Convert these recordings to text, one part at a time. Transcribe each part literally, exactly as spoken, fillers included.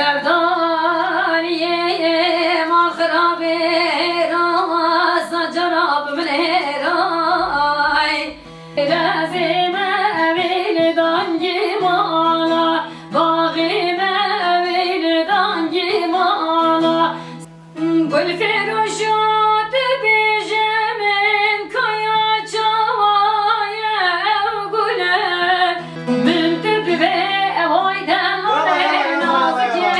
Derdaniyê maxirabê ra, sacara bi min hêray. Rêzê me ewî li dangî mala, baxê me ewî li dangî mala. Gulfêroşo dibêje min kaya çawa ye ew gule. Min tu divê eway demane nazikê.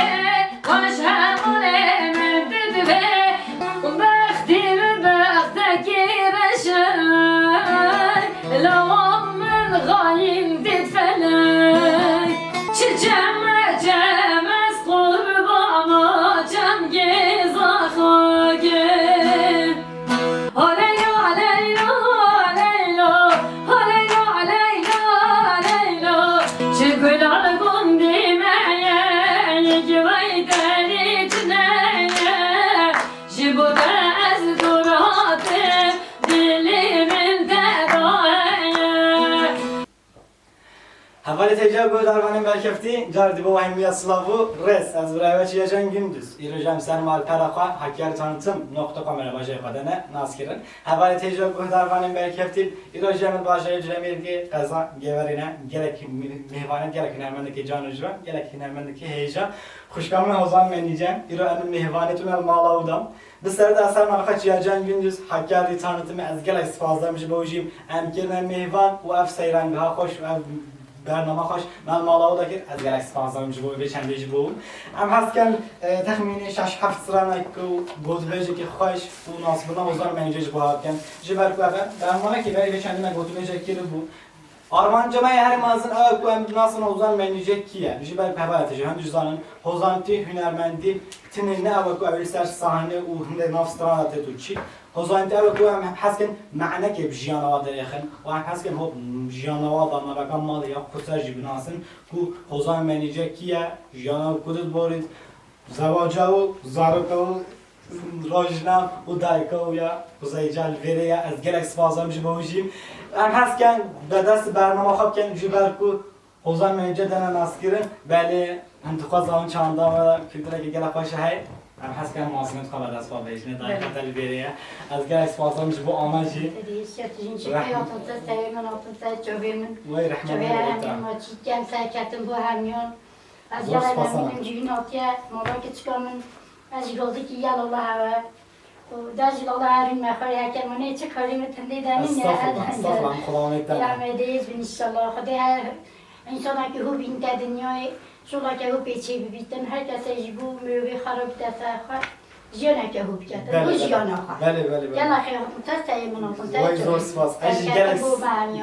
Baş hevalê min tu divê. Bextî min bextekî reşe. Lawa min xayîn dît felek. Çi çeme çeme ez qurbana çemgê zaxagê. Haleylo, haleylo, haleylo, haleylo, haleylo, haleylo. Çi gula li gundî me ye, yekî wey derî tune ye. Ji bo te ez dûr hatim, dilê min te daye. Hevalê têca guhdarvanên berkeftî, car dî bo hemiya silav û rêz. Ez birayê we Çiyacan Gündüz. Îro jî em ser malpera xwe, Hakkari Tanıtım nokta com re bajêrê xwe de ne nas kirin. Hevalê têca guhdarvanên berkeftî, îro jî em li bajarê Culemêrgê qeza Gêverê ne, gelek mi-, mêvanê, gelek hunermendekî can û ciwan, gelek hunermendekî hêja. Xwişka min Hozan Menîce, îro em mêvanê tune li mala wî de. Bi ser de ez ser malpera xwe Çiyacan Gündüz, Hakkari Tanıtımê ez gelek spas dikim ji bo jî em kirine mêvan û ev seyrangeha xweş û ev bernama xweş me mala wî de kir, ez gelek spas dikim ji bo vê çendê ji bo wî. Em hez dikin, e, texmînî şeş heft stranek û gotûbêjekî xweş û nasbirina Hozan Menîce ji bo hev bikin. Ji ber ku ev e, bernamekî berî vê çendê me gotûbêjek kiribû. Armanca me ya herî mezin ew e ku em binasin Hozan Menîce kî ye. Ji ber ku hevalê têca hindî jî zanin, hozantî, hunermendî, tinê ne ew e ku ew ê li ser sahne û hindê nav strana tê tu çî. Hozantî ew e ku em hez dikin manekê bi jiyana we derêxin û em hez dikin ho-, jiyana we, damareka malê ya xurser jî binasin ku Hozan Menîce kî ye, jiyana wî ku diborît, zewaca û zaroka û rojna û dayika wî ya, Kuzey Cal Vêrê ye. Ez gelek spas dikim ji bo wî jî. Em hez dikin bi dest bernama xwe bikin ji ber ku Hozan Menîce dene naskirin, belê, hin dixwazin çanda me de kultureke gelek xweş heye. Em hez dikin mazînê xwe bi dest xwe bêjin, dayika te li vêrê ye. Ez gelek spas dikim ji bo ana jî. Êdî, şef jin çi Rehmet. Pey hatin ser serê min, hatin ser çavê min. Wey rehmet Çavê min her bêta. Hemiyan me çî dikem, serketin bo hemiyan. Ez Zor gelek spas ana. Memnûnim cihîn hatiye, mala keçika min. Ez jî gazikî yel Allah hewe. Û dest ji lala herîn me xwe heke min ê çi karî min tindê de nîne. Estağfurullah, estağfurullah, em xulamê te ne. Ya me dêz bin inşallah. Xwedê her însanekî hû bînte dinyayê, şoleke hû pê çê bibîtin. Her kesê ji bo mirovê xwe re bide ser xwe, jiyaneke hû bike. Belê, Bo belê. Jiyana xwe. Belê, belê, belê. Gela xêr hatin te seyê min hatin te. Way zor spas. Ez jî gelek,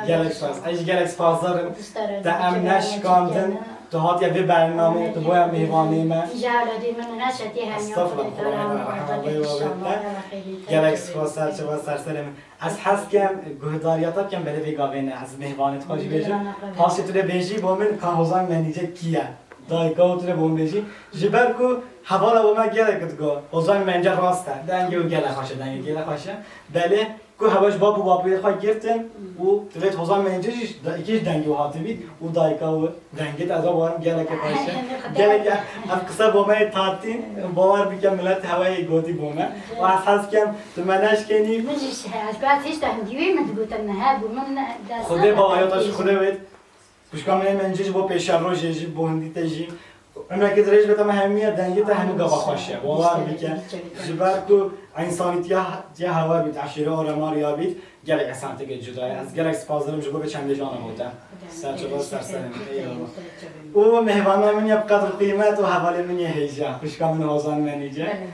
gelek spas. Ez jî gelek spasdar im. Te em neşikandin. Tu hatiye vê bernamê, tu boya mêvanê me. Îja ewladê min, reşetê hemiya. Estağfurullah, Xwedê Teala hemû rehma, rehma, rehma, rehma, inşallah, inşallah. Yala xeyrê te. Gelek spas, ser çava, ser serê min. Ez hez dikim guhdariyata bikim, belê vê gavê ne, ez mêvanê xwe jî bêjim. Paşê tu lê bêjî bo min ka Hozan Menîce kî ye? Dayika û tu lê bo min bêjî. Ji ber ku hevala bo me gelek digo, Hozan Menîce rast e. Dengê wî gelek xweş e, dengê gelek xweş e. Belê. Ku hewa ji bab û bapûrê xwe girtin û divêt Hozan Menîce jî da-, ikî ji dengê wî hatibî û dayika wî dengê te ez bawerim gelekê xweş e. Gelek ev qise bo me yê tatîn, bawer bike milet hewayê gotî bo me. Û ez hez dikim tu me neşkenî. Min jî şi-, ez got hêşta hindî wê min digotin, ne, he, bû min ne, dest Xwedê nade, ba hayata ji Xwedê wêt. Xwişka min ê Menîce ji bo pêşerojê jî, bo hindî te jî. Umreke dirêj be te me hemiya dengê te hemû gava xweş e. Bawer bike. Ji ber ku însanîtiya, tiya hewa bît, eşîre oremar ya bît, gelek esaneteke cuda ye. Ez gelek spas dikim ji bo vê çendê jana bo te. Ser çava ser serê min. Eyvallah. Û mêvana min ya bi qedr qîmet û hevalê min ya hêja. Xwişka min Hozan Menîce. Belê.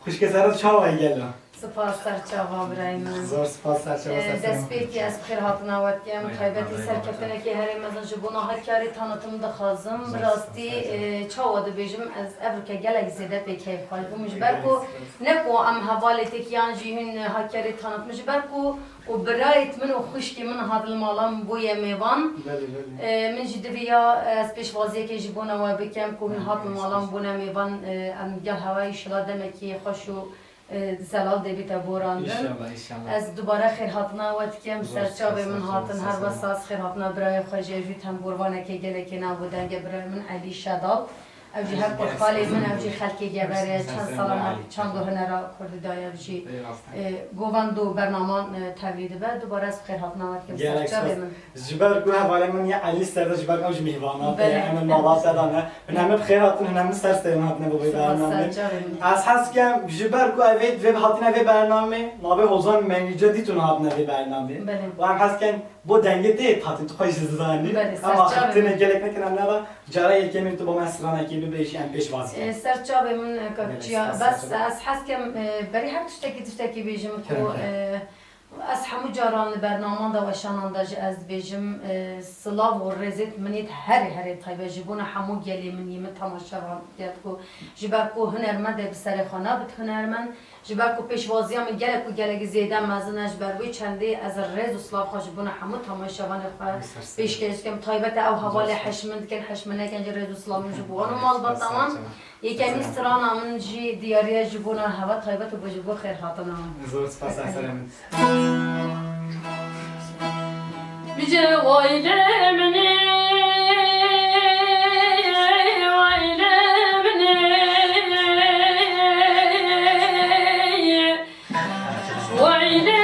Xwişkê serê çawa ye gelo? Spas ser çava birayê min. Zor spas ser çava. Ee, ser serê min. Destpêkî ez bi xêr hatina we dikim. Taybetî serkeftinekê herê mezin ji bona Hakkari Tanıtım dixwazim. Bi rastî, ee, çawa dibêjim, ez evrike gelek zêde pê keyfxweş bûm. Ji ber ku ne ku em hevalê têk yan jî hûn Hakkari Tanıtım, ji ber ku û birayêt min û xwişkê min hat li mala min bûye mêvan. Belê, belê. Ee, min jî divê ya ez pêşwaziyekê ji bona we bikim ku hûn hat li mala min bûne mêvan, ee, em gel hewa înşallah demekî xweş û e, zelal dê bîte borandin. Înşallah, înşallah. Ez dubare xêrhatina we dikim, ser çavê min hatin, her wesa ez xêrhatina birayê xwe jî, ev jî temborvanekê gelekê nav û dengê birayê min Elî Şedal. Ev jî her xalê min, ev jî xelkê gever e, çend sala me çand û hunera kurdî daye, ev jî, e, govend û bernaman, e, tevlî dibe. Dubare ez bi xêr hatina we dikim, ser çavê min. Ji ber ku hevalê min ya Elî ser de, ji ber ew ji mîhvana te, em ê mala te de ne. Hûn hemî bi xêr hatin, hûn hemî ser serê min hatine bo vê bernamê. Ez hez dikim, ji ber ku ev ê, vê hatine vê bernamê, navê Hozan Menîce dît û hatine vê bernamê. Û em hez dikim, bo dengê te yê hatî, tu xwe jî zanî. Em axiftinê gelek nekin, em nera cara yekemîn tu bo me stranekê bibêjî, em pêş vazî. E, ser çavê min, e, kakçiya. Bes ez hez dikim, e, berî her tiştekî, tiştekî bêjim ku, e, ez hemû caran li bernaman de, weşanan de jî ez dibêjim, e, silav û rêzê min ê herê herê taybet ji bona hemû gelê min yê min temaşevan, ya ku ji ber ku hunermend e bi serê xwe nabit hunermend. Ji ber ku pêşwaziya min gelek û gelekî zêde mezin e, ji ber wê çendê ez rêz û silav xwe ji bona hemû temaşevanê xwe pêşkêş dikim. Taybet e ew hevalê hej min dikin, hej min nekin jî rêz û silav min ji bo wan û malbata wan. Yekemîn strana min jî diyariye ji bona heval taybet û ji bo xêrhatina wan. Zor spas, eserê min. Bije waylê min ê, waylê min ê, waylê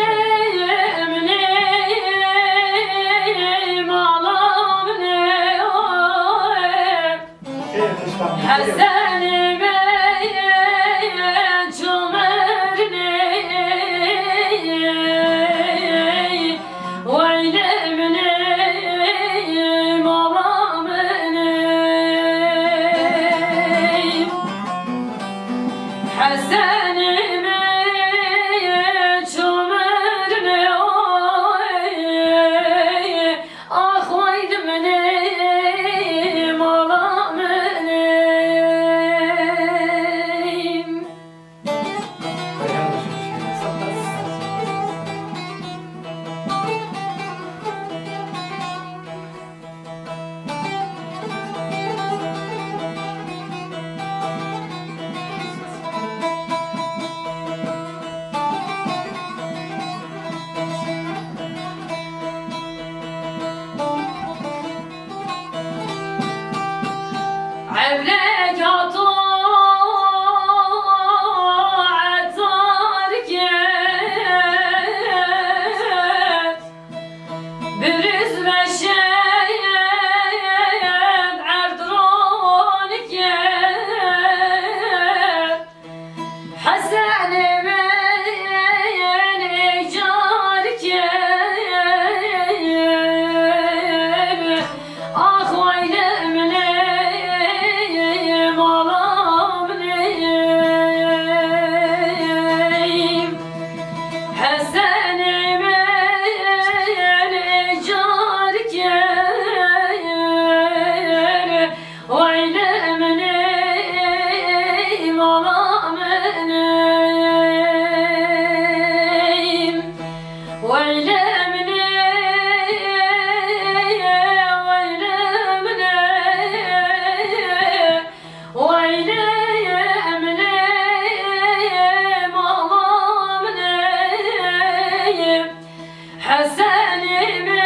min ê, mala min ê, oy. Hesenê me ye, comer ne ye, weylê min ê, mala min ê. Hesenê me ye, comer ne ye, Ax wey li min ê, mala min ê. Ewleka to etar ket, biriz meşe erd ron ket. Hesenê min ê car kir, ax weylê min ê, mala min ê. Hesenê min ê car kir, Weylê min ê, mala min ê, weylê min ê, weylê min ê, weylê min ê, mala min ê. Hesenê min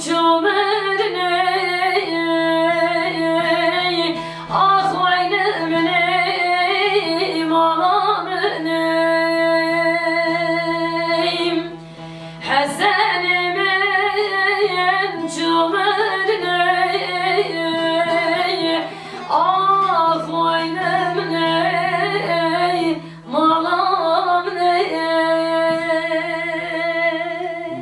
comer ne, ax weylê min ê, mala min ê. Hesenê min comer ne, ax weylê min ê. Mala min ê.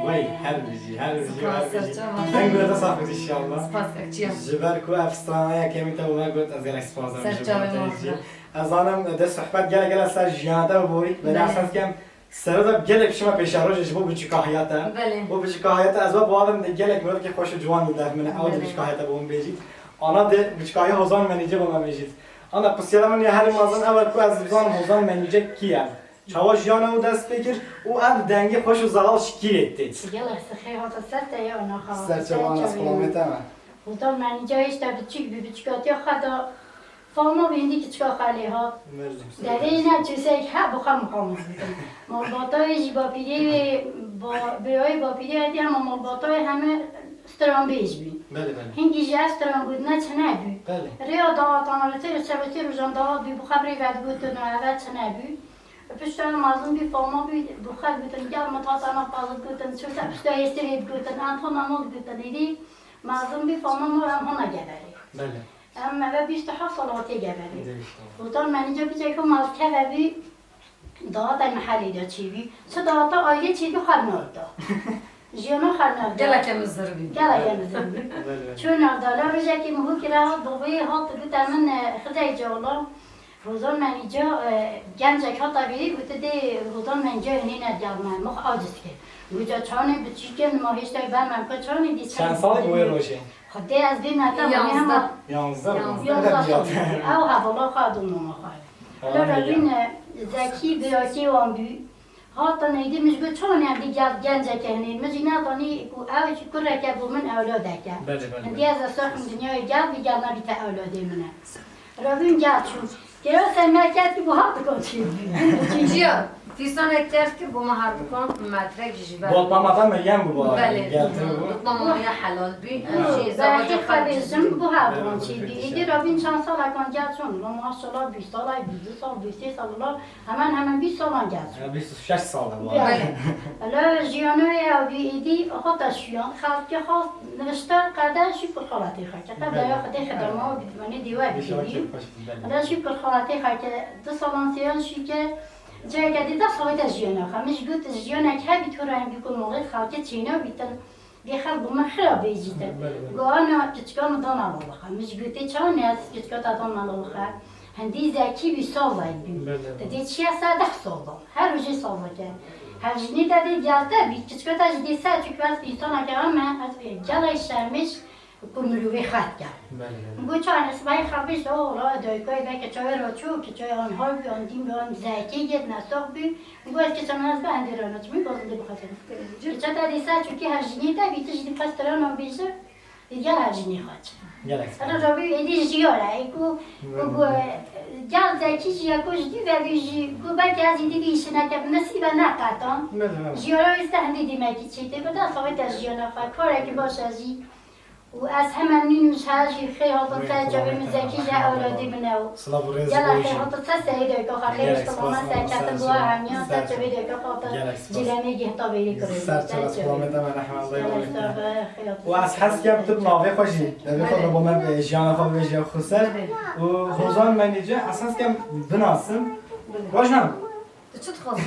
Wey, her bijî, her bijî, her bijî. Spas, serçava. Deng gure te sax bit inşallah. Spas, kakçiya. Ji ber ku ev strana yekemîn te, we got ez gelek spas dikim ji bo te jî. Serçavê min. Ez zanim de sohbet gelek gelek ser jiyana te bûyî. Belê. Belê, esas kem sere de gelek şima pêşerojê ji bo biçûkahiya te. Belê. Bo biçûkahiya te ez we bawerim de gelek mirovekî xweş û ciwan li def min e. Ew de biçûkahiya te bo min bêjît. Ana de biçûkahiya Hozan Menîce bo me bêjît. Ana, pisyara min ya herî mezin ew e ku ez bizanim Hozan Menîce kî ye? Çawa jiyana wî dest pê kir û ev dengê xweş û zexal ji kî rê tê? Gelek sixê hate ser te ya naxa. Ser çavan, ez xulamê te me. Hozan Menîce hêşta biçûk bî, biçûkatiya xwe da fama bî, hindî kiçika xwe lê hat. Derê ne çûsek he bi xwe muqamet bikin. Malbatayê jî bapîrê wê, ba-, birayê bapîrê wê dî hema malbatayê heme stranbêj bî. Belê, belê. Hingî jî ez tiran got, ne çi nebû. Belê. Rêya dawetana li têr û çevê têr rojan dawet bû, bi xwe bi rê ve digotin, eve çi nebû. Pişta mazin bî, fama bî, bi xwe digotin, gel min hata na pazit gotin, çû ser pişta hêstirê digotin, em hona mal digotin, êdî mazin bî, fama mal em hona geverê. Belê. Em eve bîst û heft sala tê geverê. Dêşt. Sultan Menîca kicek û malkeve bî, daweta mehelê de çêbî. Çi daweta ailê çêbî xwe navda. Jiyana xwe navda. Geleke mizir bî. Geleke mizir bî. Belê, belê. Çû navda. La rojekê min hû kira, hat bavê hat gote min, e, Xizey Cawla. Hozan Menîca, e, gencek hata vêrî, gote dê Hozan Menîca hinê nergel me. Min xwe aciz kir. Gote çanê biçîke, min hêşta bemem ke çanê dî. Çend salî bû wê rojê? Xwedê ez bê meta min hema. Yanzdeh. Yanzdeh. Yanzdeh sal. Ew hevala xwe dû mama xwe. Tamam, Lora ya. Wî ne zekî, birakê wan bû. Hatin êdî min ji got çawa ne em dî gel genceke hinê. Min jî nezanî ku ew jî kureke bû min ewladeke. Belê, belê, Hindî belê. Ez esexim dinyayê gel bî gel nebîte ewladê min e. Rabîn gel çû. Kira semeket ki bu hafta konuşuyor. Ciya, dîsanek ders kir, bo me her bikan metrek ji ber. Botma me Meryem bû, bu Belê, geldi bu. Botma me ya helal bî. Em jî Belê, zewaca xwe xwe bêjim, bu her Belê, bikan bu çî bî. Êdî Rabîn çend salekan gel çûn. Lo maşallah bîst salay, bîst sal, bîst sê sal, lo hemen hemen bîst salan gel çûn. Ya, bîst û şeş sal da bu. Belê. Lo jiyanoya wî êdî hata şuyan, xelkê xwe nivişte qede jî kurxalatê xwe ke. Qede Belê. Ya xwedê xedema û bidmanê dêwe Belê. Bidî. Belê. Eda jî kurxalatê xwe ke du salan sêyan jî ke ciheke dî dest xwe te jiyana xwe. Min jî got jiyanek hebî tu rengî ku malê xelkê çêna bîtin. Dê xelk bi min xira bêjîtin. Belê, belê. Go ana kiçika min dana lala xwe. Min jî gotê çawa ne ez kiçika te dana lala xwe. Hindî zekî bî sazayî bî. Belê, belê. Te dê çiya ser deh sazan. Her rojê sazeke. Hevjînî te dê gel te bî. Kiçika te jî dê ser çû ez însaneke em e. Ez gelek şermêş Ku mirovê xet ke. Belê, belê. Go çawa ne sibahî xebîş de ola dayikayê veke çayê ra çû, ki çayê an hay bû, an dîn bû, an zekê yê nesax bû. Go ez ki çawa ez be endê ra naçim, bazin dê bixetin. Ki çata dîsa çûkî her jinî te bî, tu jî dî qas tira nabêje, gel her jinî xaç. Gelek spas. Ara rabî êdî jiyara, ê ku, ku, Belê. Gel zekî jî ya ku ji dî ve bî jî, ku belkî ez êdî bî işine ke, nesîbe neqetan. Belê, belê. Jiyara wî se hindî dîmekî çêtê, bi dest xwe te jiyana xwe, karekî baş e jî. û ez heme mîn û şer jî xêr hatin ser çavê min zekî ji ewladê min e û Silav û rêz gelek xêr hatin ser serê dayika xwe, xêr ji tilana ser ketin bi we hemiyan ser çavê dayika xwe hatin cîlemê gihta vêrî kirin. Ser çava silamê te me rehmet Gelek sağ ol, xêr hatin. Û ez hez kem tu bi navê xwe jî, devê xwe bo me jiyana xwe bêje xwe ser. Û Hozan Menîce, ez hez kem binasim. Rojna. Tu çi dixwazî?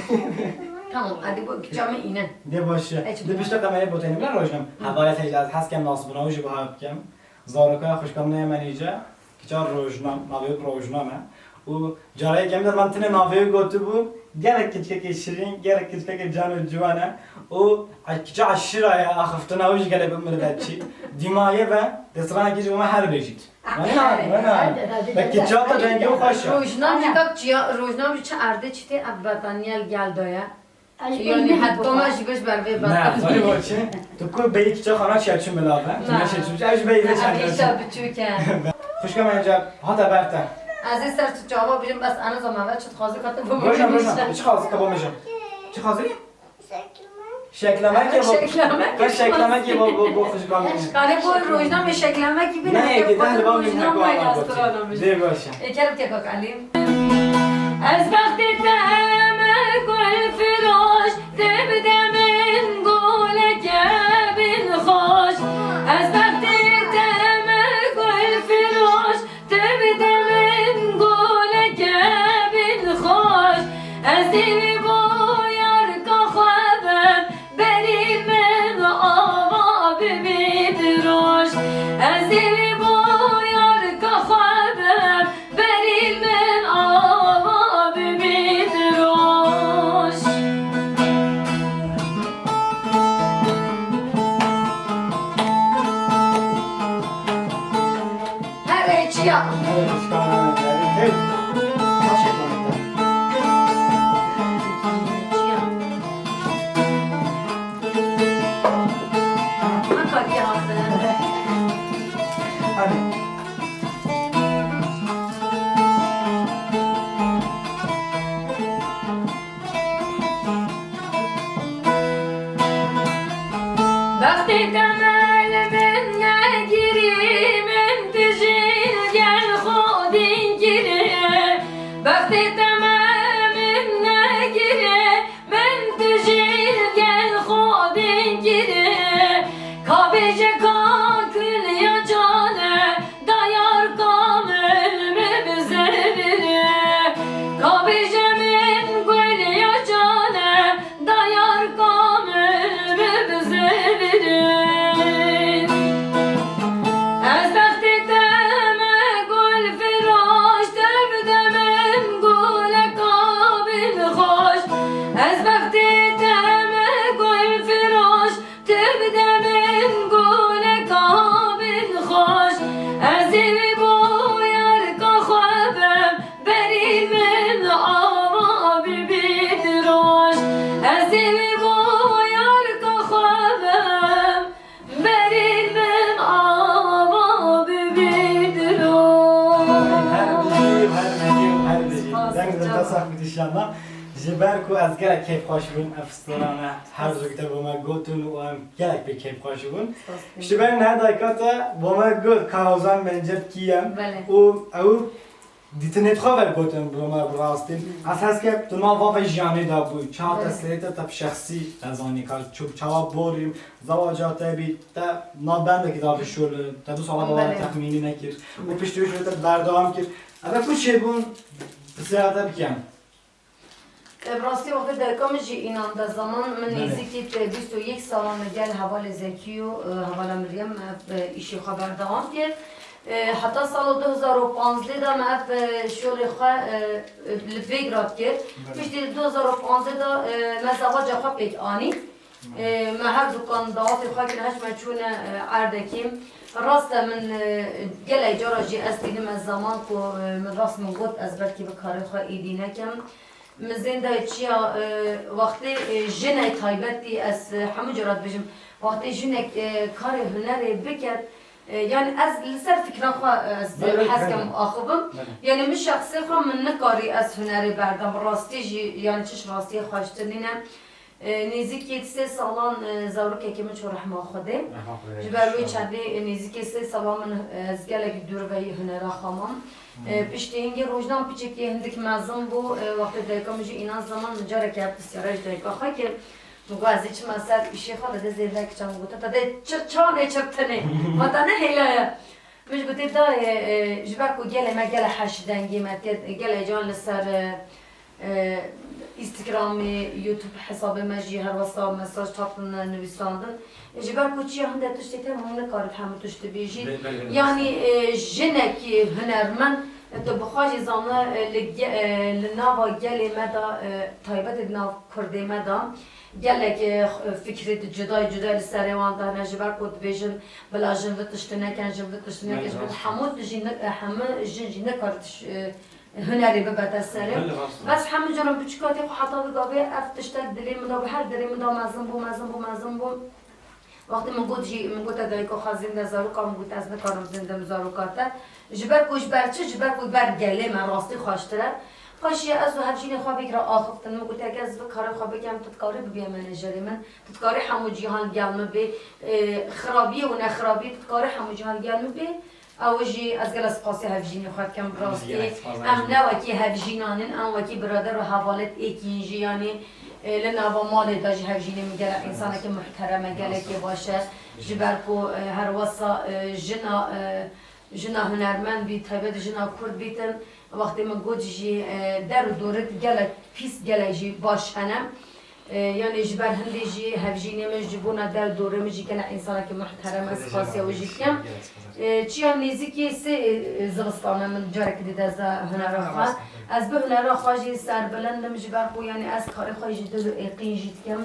Tamam, hadi bu kiça min îne. Dê baş e. Ey, çi Di pişta kamerayê botênim la Rojna. Hevalê te jî ez hez kem nasbûna wî jî buha bikim. Zarokaya xwişka min e Menîce, kiça Rojna, navê wî Rojna me. Û carayê kemî de man tinê navê wî gotibû, gelek kiçkekê şirîn, gelek kiçkekê can û ciwan e. Û kiça eşîra ye, axiftina wî jî gelek bi min re çî. Dîmayê ve, dê stranekî jî bo me her bêjît. Wena, wena. Be kiça te dengê wî xweş e. Rojna jî kak çiya, Rojna jî çi erdê çi tê ev betaniyel gel daye. Yanî heta me jî biş ber vê betan. Ne, zanî bo çi? Tu ku beyî kiça xana çiya çi milav e. Tu ne şey çi, ev jî beyî vê çend. Ev îşa biçûk e. Xwişka me ca hata ber te. Ez ê ser tu çava bijim, bes ana zama ve çi dixwazî ka tu bo Rojna, Rojna, çi xwazî ka bo mijim? Çi xwazî? Şeklemek. Şeklemek ya bu. Şeklemek. Ka şeklemek ya bu, bu, bu xwişkan. Kare bu Rojna me şeklemek gibi Ne, ne, ki bu ben de bak Rojna ne me kuala yaz bu. Kurana me. Dê baş e. E, kerem ke kak Ali. Ez bextê te me gul firoş, te bide min guleke bin xoş. Ez bextê te me gul firoş, Tu bide min guleke bin xoş, ez ê wî bo yarka xwe bim, berî min ava bibî di roj. Ez ê wî bo yarka xwe bim, berî min ava bibî di roj. Herê çiya. Hadi. Bextê te me li min negî Bextê te me min negire, min tu jî gel xwe din kire. Ka bêje ka kul ya cane, dayar ka min mi bizivire. Ka bêje min gul ya cane, dayar ka min mi bizivire. Ez bextê te me gul firoş, te bi de min guleka bin xweş. Ez bextê te me gul firoş, te bi de min guleka bin xweş. Ez ê wî bo yarka xwe bim, berî min ava bibî di roj. Ez ê wî bo yarka xwe bim, berî min ava bibî di roj. Her bijî, her bijî, her bijî. Spas, Deng de spas. Te sax bit inşallah. Ji ber ku ez gelek keyfxweş bûm, ev strana her zû te bo me gotin û em gelek pê keyfxweş bûn. Spas. Ji ber niha dayika te bo me got, Kara Ozan Mencep kî ye? Belê. Û ew dîtinê xwe ver gotin bo me bi rastî. Ez hez ke tu nava vê jiyanê de bû. Çawa te Belê. Serê te, te bi şexsî te zanî ka çu-, çawa borî, zewaca te bî, te navbendekî da bi şûl, te du sala bawer Belê. Texmînî nekir. Û piştî wî şûl te berdewam kir. Eve ku çêbûn, pirsiyara te bikim. E, bi rastî wextê dayika min jî înan de zaman, min Belê. Nêzîkî te bîst û yek salan li gel hevalê Zekî û, e, hevala Miryem, e, îşê xwe berdewam kir. E, heta sala du hezar û panzdeh de me ev, e, şolê xwe, e, e, li Belgrad kir. Belê. Piştî du hezar û panzdeh de, e, me zewaca xwe pêk anî. E, me her dukan dawetê xwe kir, heş me çûne, e, erdekî. Rast e, min, e, gelek cara jî ez tînim ez zaman ku, e, min rast min got ez belkî bi karê xwe êdî nekim. Min zênde çiya, e, wextê, e, jinek taybetî ez, e, hemû cara dibêjim, wextê jinek, e, karê hunerê biket, e, yani ez li ser fikra xwe, e, ez Belê, hez belê. Kim axivim. Belê. Yani min şexsê xwe min nikarî ez hunerê berdem. Rastî jî, yani çi ji rastiyê xweştir nîne. E, nêzîkî sê salan, e, zarokekî min çû rehma Xwedê. Rehma Xwedê, Ji ber wê inşallah. Çendê, e, nêzîkî sê salan min, e, ez gelek dûr ve hunera xwe mam. E, Hmm. Piştî hingê rojnan piçekî hindik mezin bû, e, wextê dayika min jî înan zaman min careke pisyara ji dayika xwe kir. Min got, "Ez ê çima ser îşê xwe de?" Dê zêde kiça min gote, "Te dê çi çanê çi tinê? Ma te ne hêla ye?" Min jî gotê, "Dayê, e, ji ber ku gelê me gelek heşdengî me tê, gelek can li ser, e, e, Instagramê, YouTube hesabê me jî her wesa mesaj hatin nivîsandin. E, ji ber ku çiya hinde tiştê te hûn nikarit hemû tişt dibêjî. Belê, belê, belê. Yanî, e, jinekî hunermend, e, tu bi xwe jî zane, e, li ge-, e, li nava gelê me de, e, taybetê di nav Kurdê me de, gelek, e, fikrê di cudayê cudayê li serê wan de hene, ji ber ku dibêjin, bila jin vê tiştê nekin, jin vê tiştê nekin, Belê, ji ber rast e. Hemû tu jî ne-, e, hemû jin jî nikarit, e, hunerê bibete serê. Belê, rast e. Bes hemû caran biçûka tê xwe heta vê gavê ev tiştek dilê min de bû, her dilê min de mezin bû, mezin bû, mezin bû. Wextê min got jî, min gote dayika xwe zênde zaroka, min got ez nikarim zêndim zaroka te. Ji ber ku, ji ber çi? Ji ber ku ber gelê me rastî xweştir e. Paşê ez û hevjînê xwe vê kira axiftin. Min got, "Eke ez vê karê xwe bikem, tu dikarî bibî menajerê min. Tu dikarî hemû cîhan gel min bê, e, xirabiyê û nexirabiyê, tu dikarî hemû cîhan gel min bê." Ew jî ez gelek spasê hevjînê xwe dikim, bi Em jî rastî. Gelek spas Em dibêjin. Ne wekî hevjînan in, em wekî birader û hevalêt êkî yin jî, yanî, e, li nava malê de jî hevjînê min gelek Em insanekî muhterem e, gelekî baş e. Em Ji ber ku, e, her wesa, e, jina, e, jina hunermend bî, taybet jina Kurd bîtin, wextê min got jî, e, der û dorê gelek pîs, gelek jî baş hene. E, yanî ji ber hindê jî hevjînê min ji bona der dorê min jî gelek însanekî muhterem e, spasiya wî jî dikim. E, çiya nêzîkî sê, e, zivistan e min carekî dide ez hunera xwe. Ez bi hunera xwe jî serbilind im ji ber ku yanî ez karê xwe ji dil û êqîn jî dikim.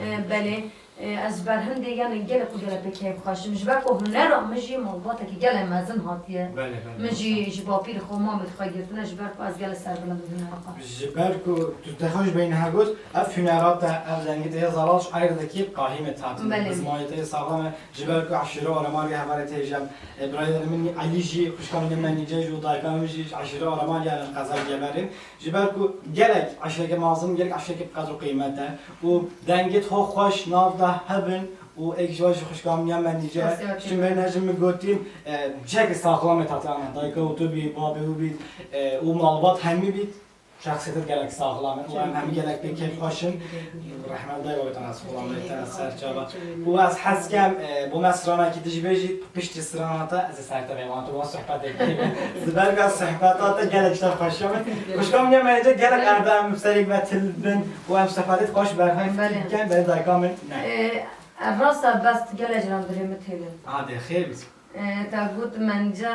E, belê. E, ez ji ber hindê, yanî gelek û gelek pê keyfxweş im. Ji ber ku hunera min jî malbatekî gelek mezin hatiye. Belê, belê, Min jî rast e. Ji bapîrê xwe, mamê xwe girtine, ji ber ku ez gelek serbilind im hunera xwe. Ji ber ku tu te xwe ji beyne hegot, ev hunera te, ev dengê te yê zelal ji ayrı dikî qahîmê te hatin. Belê. Bi zimanê te yê saxlem e. Ji ber ku eşîre û alemariya hevalê te jî em. E, birayê min Elî jî, xwişka min Menîce jî û dayika min jî ji eşîre û alemariya Qezal Geberê. Ji ber ku gelek eşîreke mezin, gelek eşîreke bi qedr û qîmet e û dengê te xweş nav hebin û êk ji wan jî xwişka min ya Menîce. Spas, ya ji min, ne ji min gotî, e, cihekî saxlamê tate ana. Dayika û tu bî, babê û bî, e, û malbat hemî bî. Şexsiyetê gelek saxlam e û em hemî gelek pê kêfxweş in. Rehmet dayê babê te nas, xulamê te nas ser çava. Û ez hez kem, e, bo me stranekî dijî bêjî, piştî strana te ez ê ser te vêvan, tu wan sohbetê bikî. Ji ber ku ez sohbeta te gelek ji te xweşiya min. Xwişka min ya Menîce gelek erde em serê ve til bin û em sohbetê xweş berxay Belê. Bikin, belê dayika min ne. E, ev rast e, bes tu gelek caran dilê min têdin. Adê, xêr bî. E, te got Menîce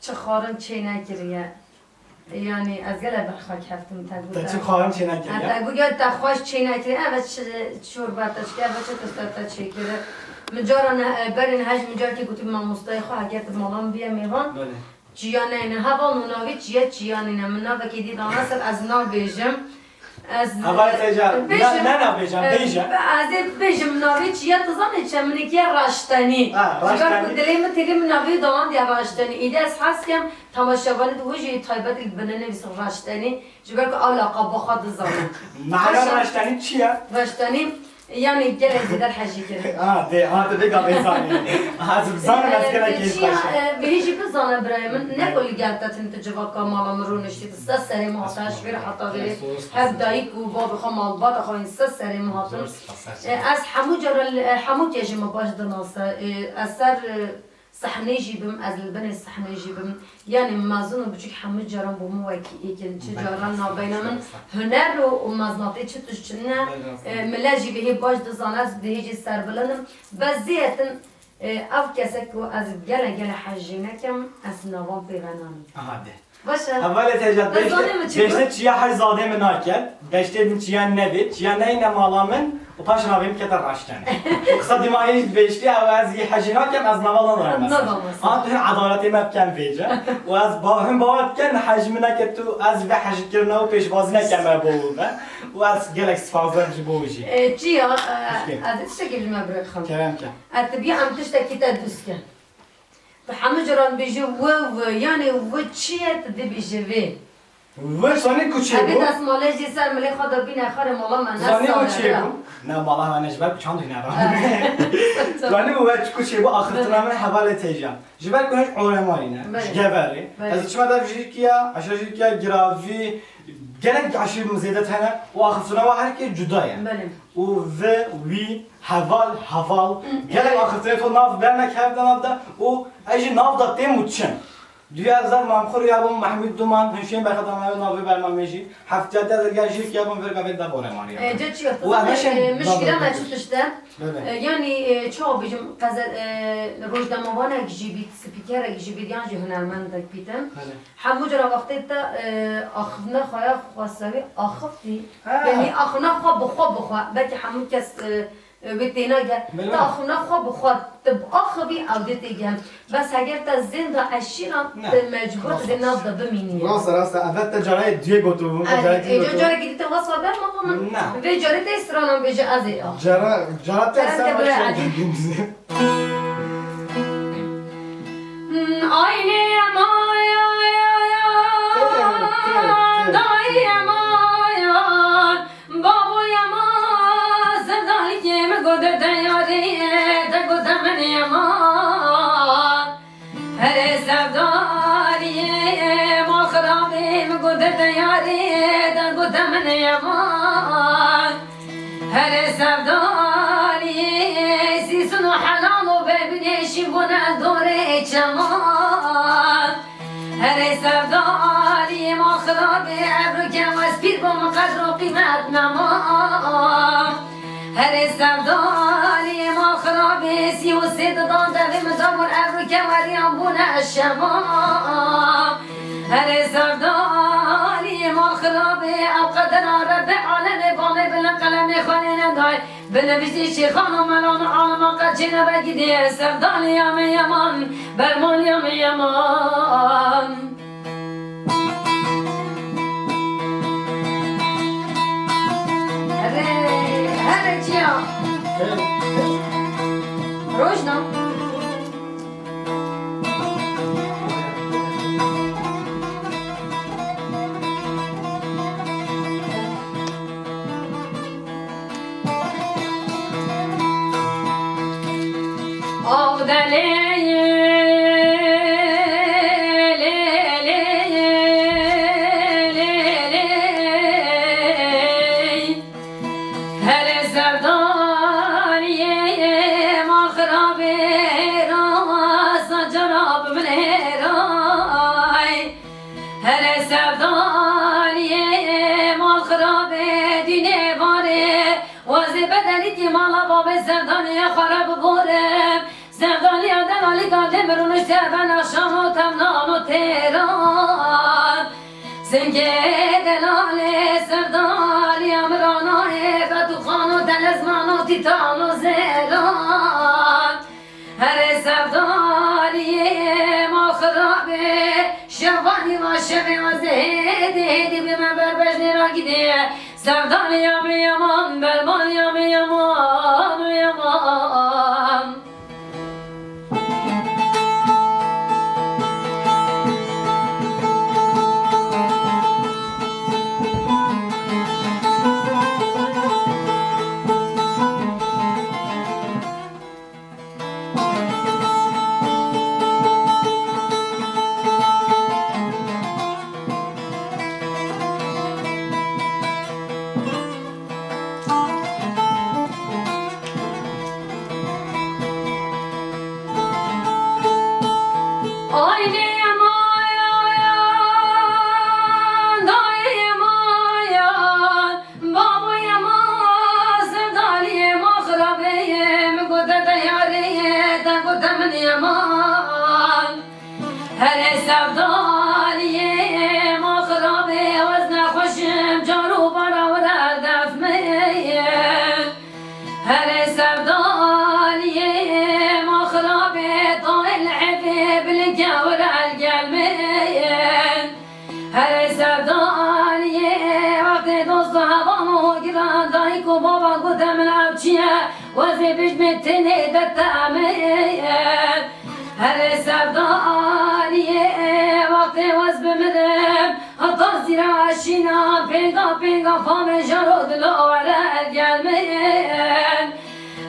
çi xwarin çê nekiriye. Yanî ez gelek berxak heftim te got. Te çi xwarin çê nekiriye? Te got ya te xweş çê nekiriye. Eve çi çorba te çike, eve çi tişta te çêkiri. Min cara ne, e, berê niha ji min carekê gotî mamostayê xwe, heger tu mala min biye mêvan. Belê. Çiya neyne. Heval û navî çiye çiya nîne. Min navekê dî dana ser ez nabêjim. Ez Heval Teca, bêjim, ne, ne nabêjim, e, bêje. Ez ê bêjim navê çi ye, tu zanî çi ye, min ê kiye raştenî. Ha, Ji ber ku raştenî. Dilê min têrê min navê dawan diye raştenî. Îdî ez hez kem temaşevanê di wê jî taybetî li binê nivîsim raştenî. Ji ber ku ew leqaba xwe dizanin. Mana Xweş e. Raştenî çi ye? Raştenî, yanî gelek zêde hejî kirin. Ha, dê, ha, tu vê gavê zanî. Ha, ez bizanim ez gelek Ee, keyf çiya, xweş e. Ee, bihê jî bizane birayê min, ne ku li gel te tune tu civaka mala min rûniştî, tu ser serê min hate, ji vê re heta vê re, her dayik û bavê xwe, malbata xwe, hîn ser serê min hatin. Ee, ez hemû cara li, hemû kê jî min baş dinase. Ee, ez ser, e, sehnê jî bim, ez li binê sehnê jî bim. Yanî mezin û biçûk hemû caran bo min wekî êk in. Çi caran nabeyna min huner û, û meznatê çi tişt çi ne, e, millet jî bihê baş dizane, ez bihê jî serbilind im. Bes zêdetir, e, ev kesek ku ez gelek gelek hejî nekem, ez navan pê ve nanim. Aha de. Baş e. Hevalê Teca, beşte çiya her zadê min nake. Beştê din çiya nevê, çiya neyne mala min û paş navê min kete raştene. Qisa dîma ê beştê ew ez yê hejî nakem, ez nava lan rayim mesela. Ha, tu hin edaletê me bikem vêce. Û ez ba-, hin bawer dikem, hejî min neke tu, ez vê hejî kirina û pêşbazî nekeme bo we. Û ez gelek sipasdar ji bo wî jî. E, çiya, e, ez ê tiştekî ji me birêxim. Kerem ke. Ez tu bî em tiştekî te dûst ke. Tu hemû caran bêjî wi, wi, yanî wi çi ye tu dibêjî vê? Wi zanî ku çê bû? Evê destmalê jî ser milê xwe de bîne xarê mala me ne Zanî wi çê bû? Ne mala me ne ji ber ku çand hîne ra. Zanî wi ku çê bû axiftina min hevalê Teca. Ji ber ku hej oremarî ne, ji geverê. Ez çima dev jî kiya, aşa jî kiya giravî, gelek aşî min zêde tene û axiftina wa her kê cuda ye. Û vi, wî, heval, heval. Gelek axiftinê to nav berne kevde nav de û ez jî nav de têm û çim. Duya zaf mamxur ya bûm Mehmûd Duman, hin şên berxedan navê navê berma me jî. Heftiya de derga jî ya bûm verga vê de bore mariya. E, ce çi Û ez neşên e, mişkila me çi tişt e? Bebe. E, yanî, e, çawa bêjim, qeze-, e, rojnamevanek jî bît, spîkerek jî bît, yan jî hunermendek bîtin. Bebe. Hemû cara wextê te, e, axivne xwe ya xwesewî axiftî. Ha. Yanî axivna xwe bi xwe bi xwe. Belkî hemû kes, e, e, wê tênage. Belê. Te axivna xwe bi xwe, tu bi axivî ew dê têgihim. Bes heger te zênda eşîran, Ne. Tu mecbur dê nav de bimînî. Rast e, rast e. Evet te carayê duyê gotibû, Ay, carayê duyê ê, gotibû. Carekî dî te wesfa ber mama min. Ne. Vê carê te stranan bêje ez ê ax. Cara, cara te Cara ser te bire baş Elî. Aynê ma ya ya ya, Tê, tê, tê. Dayê ma ya, baboyê ma, sevdalikê mi gote te yarê, te gote min ya ma. Herê sevdaliyê ma xirabê mi gote te yarê, te gote min ya ma. Herê sevdaliyê sîsin û helal û bebinê şî bûne dorê çeman. Herê sevdaliyê ma xirabê evro kewes pîr bo min qedr û qîmet nema. Herê sevdaliyê ma xirabê sî û sê didan devê min dabûn evro keweriyan bûne şema. Herê sevdalî ma xirabê, ew qedera Rebbê alemê, bamê bilind qelemê xwe lê nedayê. Binivîsî şêxan û melan û alima qet çê nebe gidê. Sevdaliya min yeman, bermaliya min yeman. Herê, herê çiya. Rojna. Lê, lê, lê, lê, lê. Herê sevdaniyê ma xirabê ra, sacara bi min hêray. Herê sevdaniyê ma xirabê dînê barê, wazê bedelî kî mala babê sevdaniyê xwe re biborim. Sevdaliya delalî gadê min rûnişte ben axşam û temnan û têran. Singê delalê sevdaliya min ranayê betûxan û telezman û tîtan û zêran. Herê sevdaliyê ma xirabê, şevanî va şevê wazê hêdî hêdî bi me ber bejnê ra gidê. Sevdaliya min yaman, bermaliya min yaman û yaman. Aileye mayan, dayeye mayan, babaya ma, sevdaliye ma xirabeye, mi gote te yareye, te gote min yaman. Herê sevdaliyê ma xirabê, ez nexweşim, car û bara wir erdef min. Herê sevdaliyê ma xirabê, tayê li hêfê bilingke wir el gel min. Herê sevdaliyê wextê dost û heval û giran, dayik û baba gote min ew çi ye, wezê bijmê tenê de te min. Herê sevdaliyê wextê wez bimirim, heta zîra şîna pênga pênga pamê jaro dilo were gel min.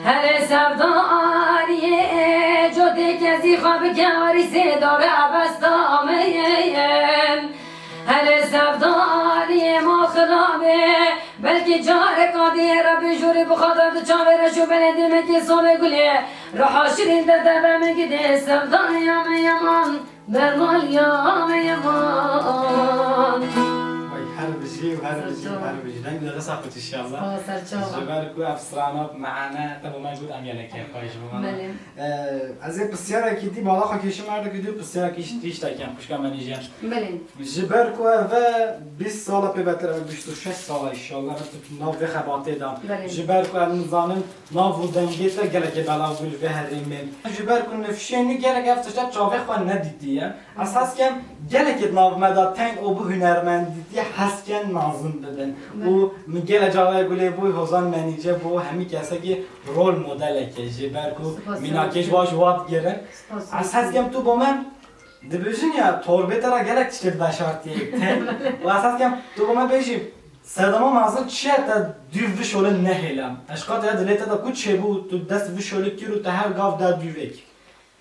Herê sevdaliyê cotê kezî xwe bike werî sê dore besta min. Herê sevdaliyê ma xirabê, belkî careka diyê Rebî jûrî bi xwe de di çavê reş û belê dîmekê solê gulê. Ruha şirîn de deve min gidê, sevdaliya min yaman, bermaliya min yaman. Ay, her bijî û her bijî û her bijî. Deng de qisa xwe inşallah. Sağ ol, serçava. Ji ber ku ev strana mehane te bo me got em gelekê xwe ji bo me. Belê. Ee, ez ê pisyarekî dî bala xwe kêşim erdekî dû pisyarekî ji tiştekî em xwişka me nîje. Belê. Ji ber ku ev e bîst sala pê betir ev bîst û şeş sala inşallah ev nav vê xebatê de. Belê. Ji ber ku em nizanin nav û dengê te gelekê belav bû li vê herêmê. Ji ber ku nifşê nû gelek ev tişte çavê xwe nedîtiye. Ez hez kem gelekê di nav me de teng û bi hunermendîtiyê hez ken mezin bibin. Belê. Û min gelek carayê gulê bû Hozan Menîce bû hemî kesekî rol modelek e. Ji ber ku mînakê ji wan ji wan digirin. Ez hez kem tu bo me dibêjin ya torbê te re gelek tiştê dibe şartiyê teng. Û ez hez kem tu bo me bêjî sedema mezin çi ye te dû vişolin nehêle. Eşqa te ya dilê te de ku çêbû tu dest vişolî kir û te her gav da dûvêk.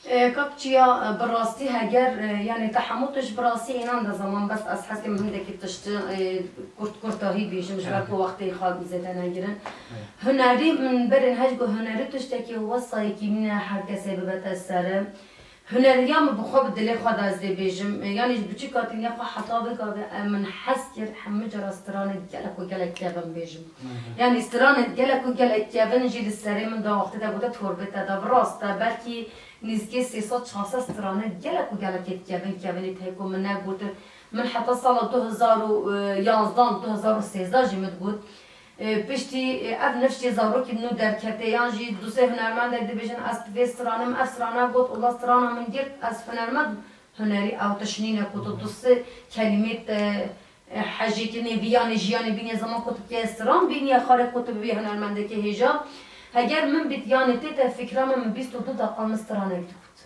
E, kak Çiya, e, bi rastî heger, e, yanî te hemû tişt bi rastî înan de zaman, bes ez hez kim hindekî tiştî, e, kurt kurtahî bêjim, ji ber ku wextê xwe zêde negirin. Hunerî min berên hej got hunerî tiştekî wesayekî nîne her kesê bibete ser. Huneriya min bi xwe bi dilê xwe de ez dê bêjim. E, yanî ji biçûka tîniya xwe heta vê gavê, e, min hez kir hemû cara stranê gelek û gelek kevin bêjim. Yanî stranê gelek û gelek kevin jî li serê min da wextê de gote torbê te de bi rast e. Belkî Nîzkê sê sed çar sed strane gelek û gelekê kevin kevinî tê ku min negotin. Min heta sala du hezar û yanzdeh, du hezar û sêzdeh jî min digot. E, piştî, e, ev nifşê zarokî nû derketê, yan jî du sê hunermendek dibêjin, ez bi vê strane min ev strane got, wela strana min girt, ez hunermend hunerî ew tişt nîne ku tu du sê kelîmê te E, hejêkirinê vî yanê jiyanê bînê zaman ku tu bike stran bînî ya xalê ku tu bibî hunermendekê hêja. Heger min bît yanê tê te fikra min, min bîst û du deqa min stranek digot.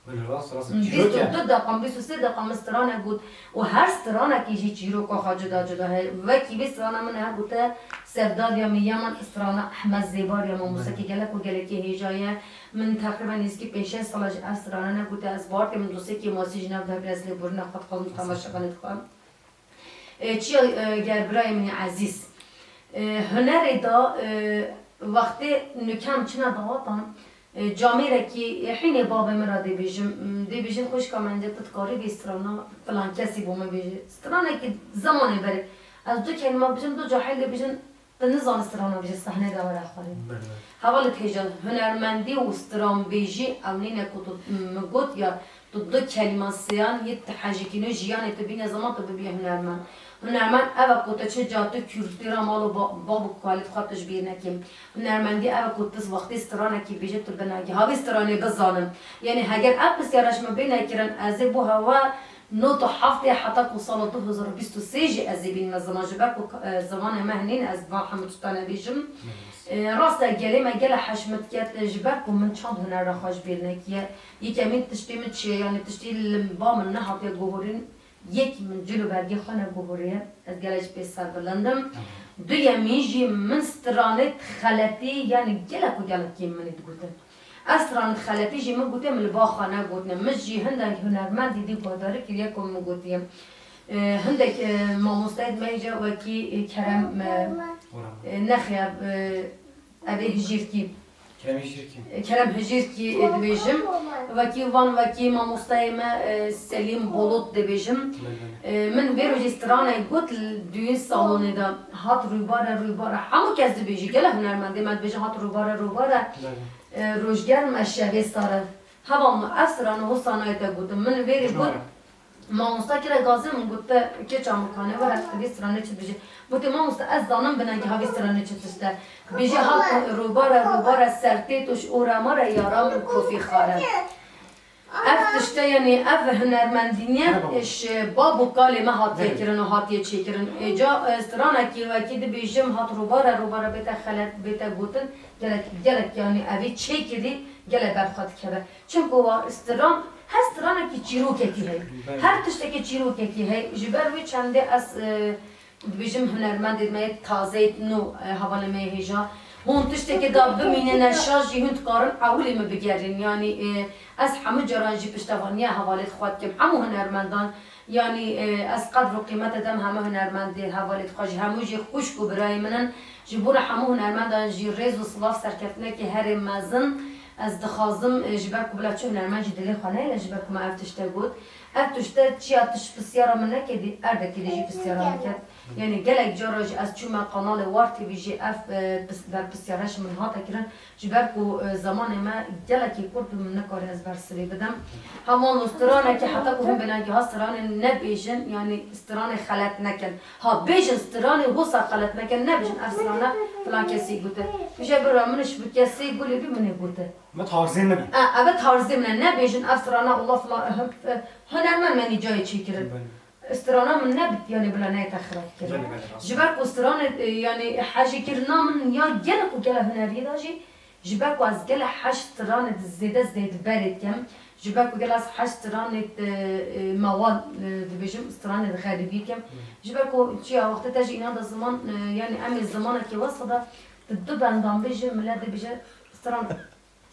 Belê, rast, rast. Bîst û du deqa, bîst û sê deqa min strane got û her stranekî jî çîroka xwe cuda cuda heye. Wekî vê strana min her gote Sevdariya min ya min strana Ehmed Zêbar ya min, Belê. Musekî gelek û gelekî hêja ye. Min teqrîben nêzîkî pênc şeş sala ji ev strane negote. Ez bartê min dostekî masî ji nav dehbirê ez lêborîna xwe dixwazim, temaşevanê dixwazim. E, çiya, e, ger birayê min ê ezîz. E, hunerê da, e, wextê nukem çine dawatan, e, camêrekî, e, hînê bavê min re dê bêjim, m, dê bêjin xwişka min de tu dikarî vê strana filan kesî bo min bêjî. Stranekî zemanê berê. Ez du kelîma bijim, du cahil dê bêjin, tu nizanî strana bêjî, sehnê de were xwarê. Belê. Hevalê hêja, hunermendî û stranbêjî ew nîne ku tu, m, min got ya, Tu du kelîma sêyan yê tu hejikîno jiyanê tu bîne ziman tu bibîye hunermend. Hunermend ev e ku tu çi ca tu kûrtî ra mal û ba-, bab û kalê xwe tu ji bîr nekî. Hunermendî ev e ku tu wextê stranekî bêje tu binagî. Ha vê stranê bizanim. Yanî heger ev pisyara ji min bê nekirin, ez ê bo hewa nod û heftê heta ku sala du hezar û bîst û sê jî ez ê bînime ziman. Ji ber ku, e, zimanê me hinîn ez van hemû tişta nebêjim. E, rast e gelê me gele heşmet ket, e, ji ber ku min çand hunera xwe ji bîr nekiye. Yekemîn tiştê min çi ye, yanî tiştê li ba min nehatiye guhorîn, yek min cil û bergê xwe neguhoriye, ez gelek jî pê serbilind im. Duyemîn jî min stranê xeletî, yanî gelek û gelek kêm min ê digotin. Ez stranê xeletî jî min gotiye, min li ba xwe negotine. Min jî hindek hunermendî dî guhdarî kiriye ku min gotiye. E, hindek, e, mamosteyê me hêja wekî, e, Kerem, e, e, nexêr, e, Ev ê Hijîrkî. Kerem Hijîrkî. Kerem Hijîrkî, e, dibêjim. Wekî van, wekî mamosteyê me, e, Selîm Bolot dibêjim. Belê, belê. E, min vê rojê stranê got li düğün salonê de. Hat rûbare, rûbare. Hemû kes dibêjî. Gelek hunermendê me dibêjin hat rûbare, rûbare. Belê. E, rojger me şevê sare. Heval min ev strana wisa nayê te gotin. Min vê rê got, Mamosta kire gazê min got, te kê çamikane were, tu vê stranê çi dibêjî? Gotê, mamosta, ez zanim binegî ha vê stranê çi tişt e. Bêjî, hat rûbare, rûbare, sertêt û ji ora mare yara min kofî xare. Ev tişte, yanî ev hunermendî niye, ji bab û kalê me hatiye kirin û hatiye çêkirin. Êca, e, stranekî wekî dibêjim, hat rûbare, rûbare bête xelet, bête gotin, gelek, gelek, yanî evî çêkirî, gelek ber xwe dikeve. Çimku wa stran, her stranekî çîrokekî heye. Belê. Her tiştekî çîrokekî heye. Ji ber wê çendê ez, e, dibêjim hunermendê me yê tazeyê nû, e, hevalê me yê hêja. Hûn tiştekê da bimînine şaş jî hûn dikarin ewilî min bigerîn. Yanî, e, ez hemû caran jî piştevaniya hevalê xwe dikim. Hemû hunermendan Yanî, e, ez qedr û qîmete dem hemû hunermendê hevalê dixwe jî, hemû jî xwişk û birayê min in. Ji bo re hemû hunermendan jî rêz û silav serkeftinekê herê mezin ez dixwazim, e, ji ber ku bila çi hunermend jî dilê xwe neyne ji ber ku me ev tişte got. Ev tişte çiya tu ji pisyara min nekedî, erdekê de jî pisyara min ket. Yanî gelek cara jî ez çûme kanalê War T V jî ev, e, pis-, berpisyare ji min hate kirin. Ji ber ku, e, zemanê me gelekî kurt bû, min nikarî ez bersivê bidim. Heman û stranekî heta ku hûn bêne giha stranê nebêjin, yanî stranê xelet nekin. Ha, bêjin stranê wisa xelet nekin, nebêjin ev strane filan kesî gote. Bije bira min ji bi kesê gulê bî min ê gote. Ev tarzê min e. E, ev tarzê min e, nebêjin ev strane wila filan, e, e, hunermend me nî cayê çêkirin. Belê. Strana min nebit, yanî bila neyê te xirab kirin. Belê, belê, rast. Ji ber ku stranê, e, yanî hejîkirina min ya gelek û gelek huneriyê de jî, ji ber ku ez gelek hej stranê di zêde zêde berê dikim, ji ber ku gelek ez hej stranê di, e, mewa, e, dibêjim, stranê di xerîbî dikim. Hı. Ji ber ku çiya wextê te jî înan de ziman, e, yanî em ê zimanekî wesa de di du bendan bêjin, milet dibêje stran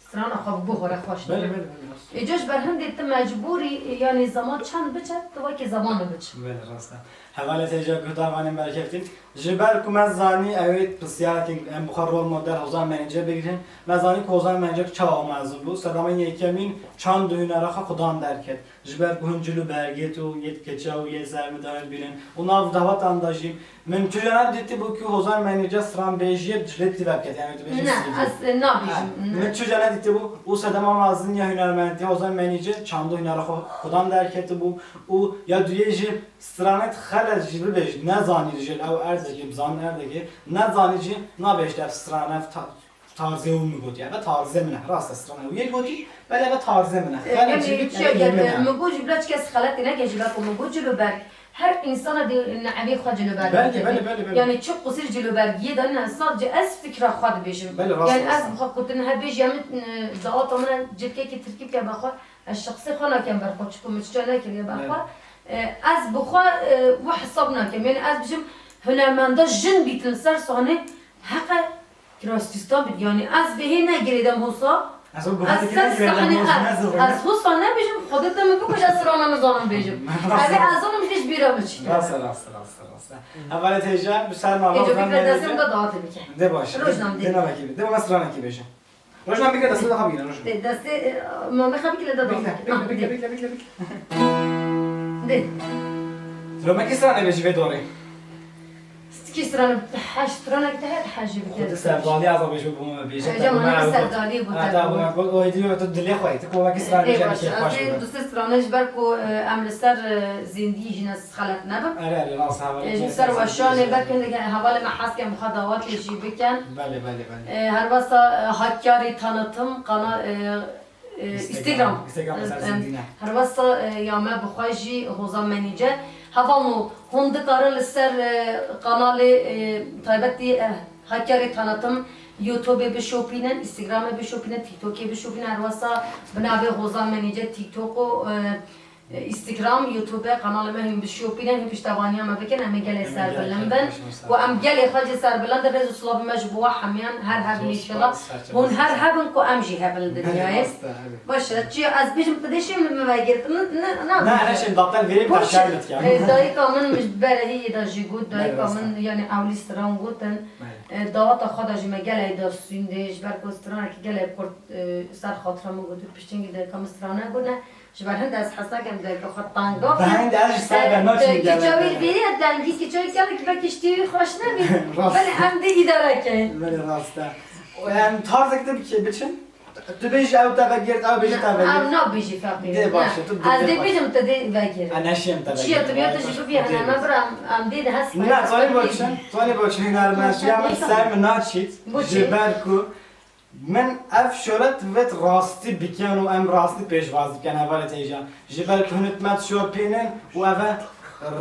Strana xwe bi guh re xweş Belê, dibin. Belê, belê, rast. Êca ji ber hindê tu mecbûrî, yanî zeman çend biçe, tu wekî zeman biç. Belê, rast e. Hevalê te hêja guhdarvanên berkevtî. Ji ber ku me zanî ew ê pisyarek em bi xwe rol model Hozan Menîce bigirin. Me zanî ku Hozan Menîce çawa mezin bû. Sedema yekemîn çand û hunera xwe xudan derket. Ji ber ku hin cil û bergê tu yê dikeça û yê zermidar dibînin û nav dawatan de jî Min tu jana dîtibû ku Hozan Menîce stranbêjiyê cilê tî vebket, yanî tu bêjin Ne, C V. Ez, e, nabêjim, Ha, ne. Min tu jana dîtibû û sedema mezin ya hunermendî Hozan Menîce çand û hunera xwe xudan derketibû û ya duyê jî stranê xelet jî bibêj, nezanî jî ew erdekî, bizan erdekî, nezanî jî nabêjt ev strane, ev ta-, Tarzê û min gotî, eve tarzê min e. Rast e, strana wî yê gotî, belê eve tarzê min e. E, Xelet jî yanî bit, çi yanî yê min e. Min got jî bila çi kes xeletê neke, ji ber ku min got cil û berg. Her însana dê neevê xwe cil û berg Belê, dikeve. Belê, belê, belê. Yanî çi qusir cil û bergiyê de ne, sadece ez fikra xwe dibêjim. Belê, rast, yanî rast. Ez bi xwe kutin he bêjî, em, e, dawata min e, cilkekî tirkî bike be xwe. Ez şexsê xwe nakem ber xwe, çiku min çiça nekiriye ber xwe. E, ez bi xwe, e, wi hesab nakem. Yanî ez bijim hunermenda jin bîtin ser sahnê heqe kirastîstan bît. Yanî ez vê hê negirêdem hosa. Ez o guhatê kê ser negirêdem, sahnê, hosa ez, nezû ez hosa nebêjim, Xwedê te min bikuje, ez strana nizanim bêjim. Rast e. Evê ez zanim jî ji bîra min çî. Rast e, rast e, rast e, rast e. Hevalê têje, bi ser mala. Êco bikre destê min de dawatê bike. De baş. Rojnan dê. De navekî bê. De bana stranekî bêje. Rojnan bigre destê de xwe bigre, Rojnan. De destê, e, mamê xwe bigre de dawatê bike. Bigre, bigre, bigre, bigre, bigre. De. Romekî strane bêjî vê dorê. Stikî strane, heş stranek te heye hejî bike. Xwedî sevdalî ez bêjim, bû me bêje. Hece te, manê me sevdalî bû te. Ha, bû me got, o hêdî tu dilê xwe yî. Tu ku wekî strane bêje, kêf xweş bû. Ê, baş, ez ê du sê stranê ji ber ku, e, em li ser, e, zindî jî ne xelet nebim. Erê, erê, rast, hevalê. E, ji ser weşanê belkî hindek hevalê me hez ken bi xwe dawetê jî bikin. Belê, belê, belê. E, her wesa, e, Hakkari tanıtım kana, e, e, Instagram. Instagram. Instagram, e, ser zindî ne. Her wesa, e, ya me bi xwe jî Hozan Menîce. Hevalno, hûn dikarin li ser, e, kanalê, e, taybetî, e, Hakkari tanıtım, YouTubeê bişopînin, Instagramê bişopînin, TikTokê bişopînin. Her wesa bi navê Hozan Menîce, TikTok û, e, Instagram, YouTube, kanalê me hîn bişopîne, hîn piştevaniya me bikin, em ê gelê serbilind bin. Ku em gelê xwe jî serbilind in, rêz û silavê me ji bo we hemiyan her hebin înşallah. Hûn her hebin ku em jî hebin li dinyayê. Baş e, çi ez bêjim, tu dê şêm li min vegir. Ne, ne, ne. Ne, ne şêm, daten verê, e, dayika min ji berê hî de jî got, dayika min, yanî ewlî stran gotin. E, daweta xwe de jî me gelek da sûndê, ji ber ku stranekî gelek kurt, e, ser xatira min got, piştî dayika min strane gotine. Ji ber hinde ez hez nakem dayika xwe teng bixim. Hinde ez ji ser ve naçim. Kiça wî li vêrî ye, dengî kiça wî gelek belkî ji tî wî xweş nebî. Rast. Belê em dê îdare keyin. Belê rast e. Em tarzek de bikê biçin. Tu bêjî ew te vegirt, ew bêjî te vegirt. Ew nabêjî feqîr. Dê baş e, tu dê baş. Ez dê bêjim tu dê vegir. E, neşiyem te vegir. Çiya tu ya tu jî bibî hene me bir em, em dê de hes. Na, tonê boçin, tonê boçin hünermend ya min ser min naçît. Ji ber ku Min ev şoret vet rastî bikin û em rastî pêşwaz bikin hevalê têjan. Ji ber ku hinek me dişopînin û ev e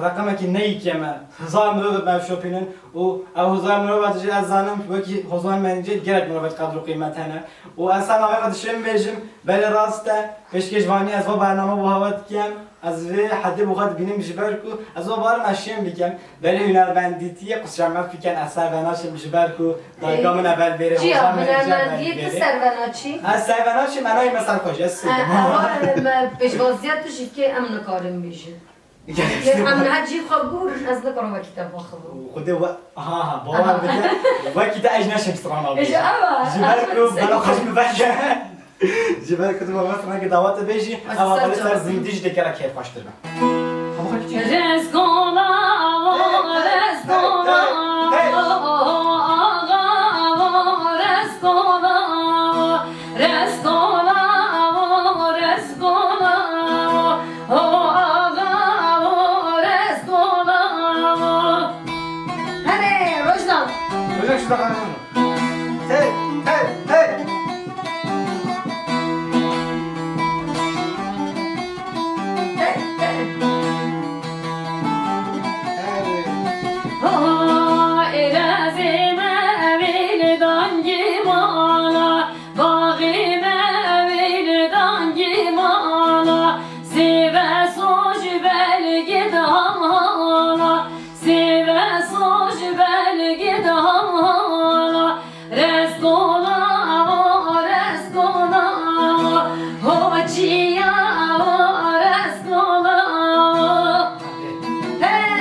reqemekî neyî kêm e. Hezar mirov me ev şopînin û ev hezar mirov jî ez zanim wekî Hozan Menîce gelek mirov qedr û qîmet hene. Û ez her navê xwe dişêm bêjim, belê rast e, pêşkêşvanî ez va bername bo hewe dikim. Ez vê hedê bo xwe dibînim ji ber ku ez va barim ez şêm bikim. Belê hunermendîtiyê qusra me fiken ez ser ve naçim ji ber ku dayika min evel bêrê. Çiya, Hozan Menîce evel bêrê. Hunermendiyê tu ser ve naçî? Ez ser ve naçim, enayê me ser xwe jî, ez sê. E, ewa, e, me pêşwaziya tu jî kê em nikarin bêjin. Gerek yok. Em niha cî xwe gurin, ez nikarim wekî te baxivim. Xwedê we, ha, ha, bawer bike, wekî te ez neşim strana bêjim. Ji ber ku bela xwe ji min veke. Ji ber ku tu bavê stranekî dawetê bêjî, ew hevalê ser zindî jî dê gelek kêfxweştir be. Reskola, reskola, axa, reskola, reskola, reskola, o axa, reskola. Herê, Rojna. Rojna şu da Hey, hey, hey! Hey, hey! Hey! Ha, erezê me evîl dangî mala, baxê me evîl dangî mala, sêve soj belgê damala. Sêve soj belgê damala, reskola, reskola, ho çiya, reskola. Hey!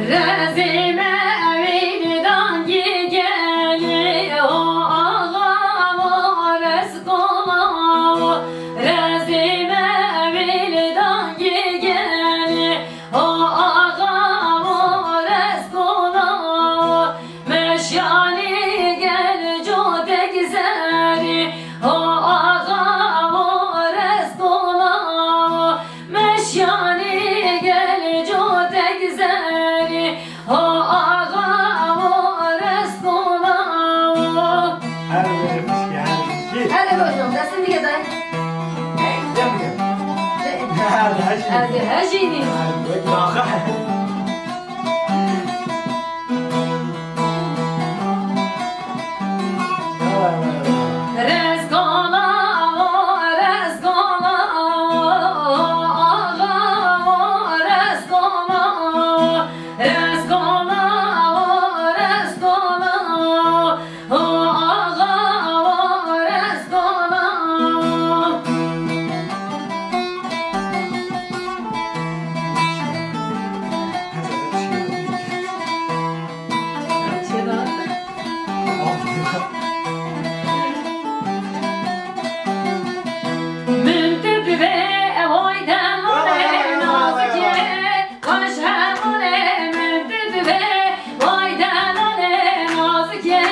Rezê me evîn dangî gelê, o axa, o reskola, o. Rezê me evîn dangî gelê, o axa, o reskola, o. Meşanê gel cotek zerê, ho axa, ho reskola, ho. Meşanê gel cotek zerê, ho Jînî. Wek daxe. Rezgala, rezgala, axa, rezgala, rezgala, rezgala. Ho axa, ho rezgala. Min tu divê ew ay delale nazikê. Xweş hevalê min tu divê, vay delalê nazikê.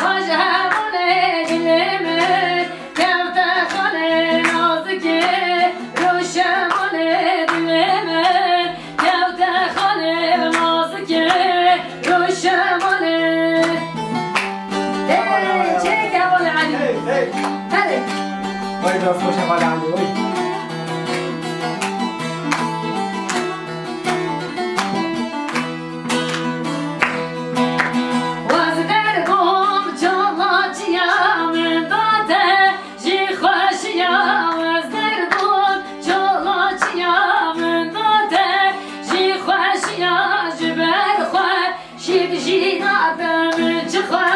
Xweş hevalê dilê min, kevte xalê nazikê. Rûşevalê dilê min, kevte xalê nazikê. Rûşevalê. Hey, çek hevalê Elî. Hey, hey. Hadi. Vay, biraz hoş hevalê Elî, vay. Wez dergom çalaçiya min date, jî xweşiya wez dergom çalaçiya min date, jî xweşiya ji ber xwe, jî dijîna te min çi xwe,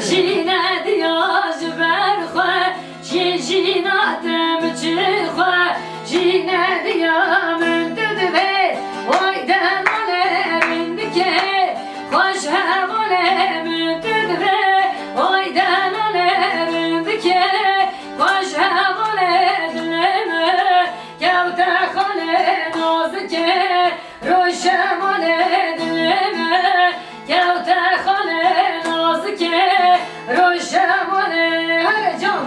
jî nediya ji ber xwe. Jî jîna te min çi xwe, jî nediya min tu divê. Vay delalê rindikê, xweş hevalê min tu divê. Vay delalê rindikê, xweş hevalê dilê min. Kewte xalê nazikê, Roşemalê dilê me, kewte xalê nazikê, Roşemalê here can.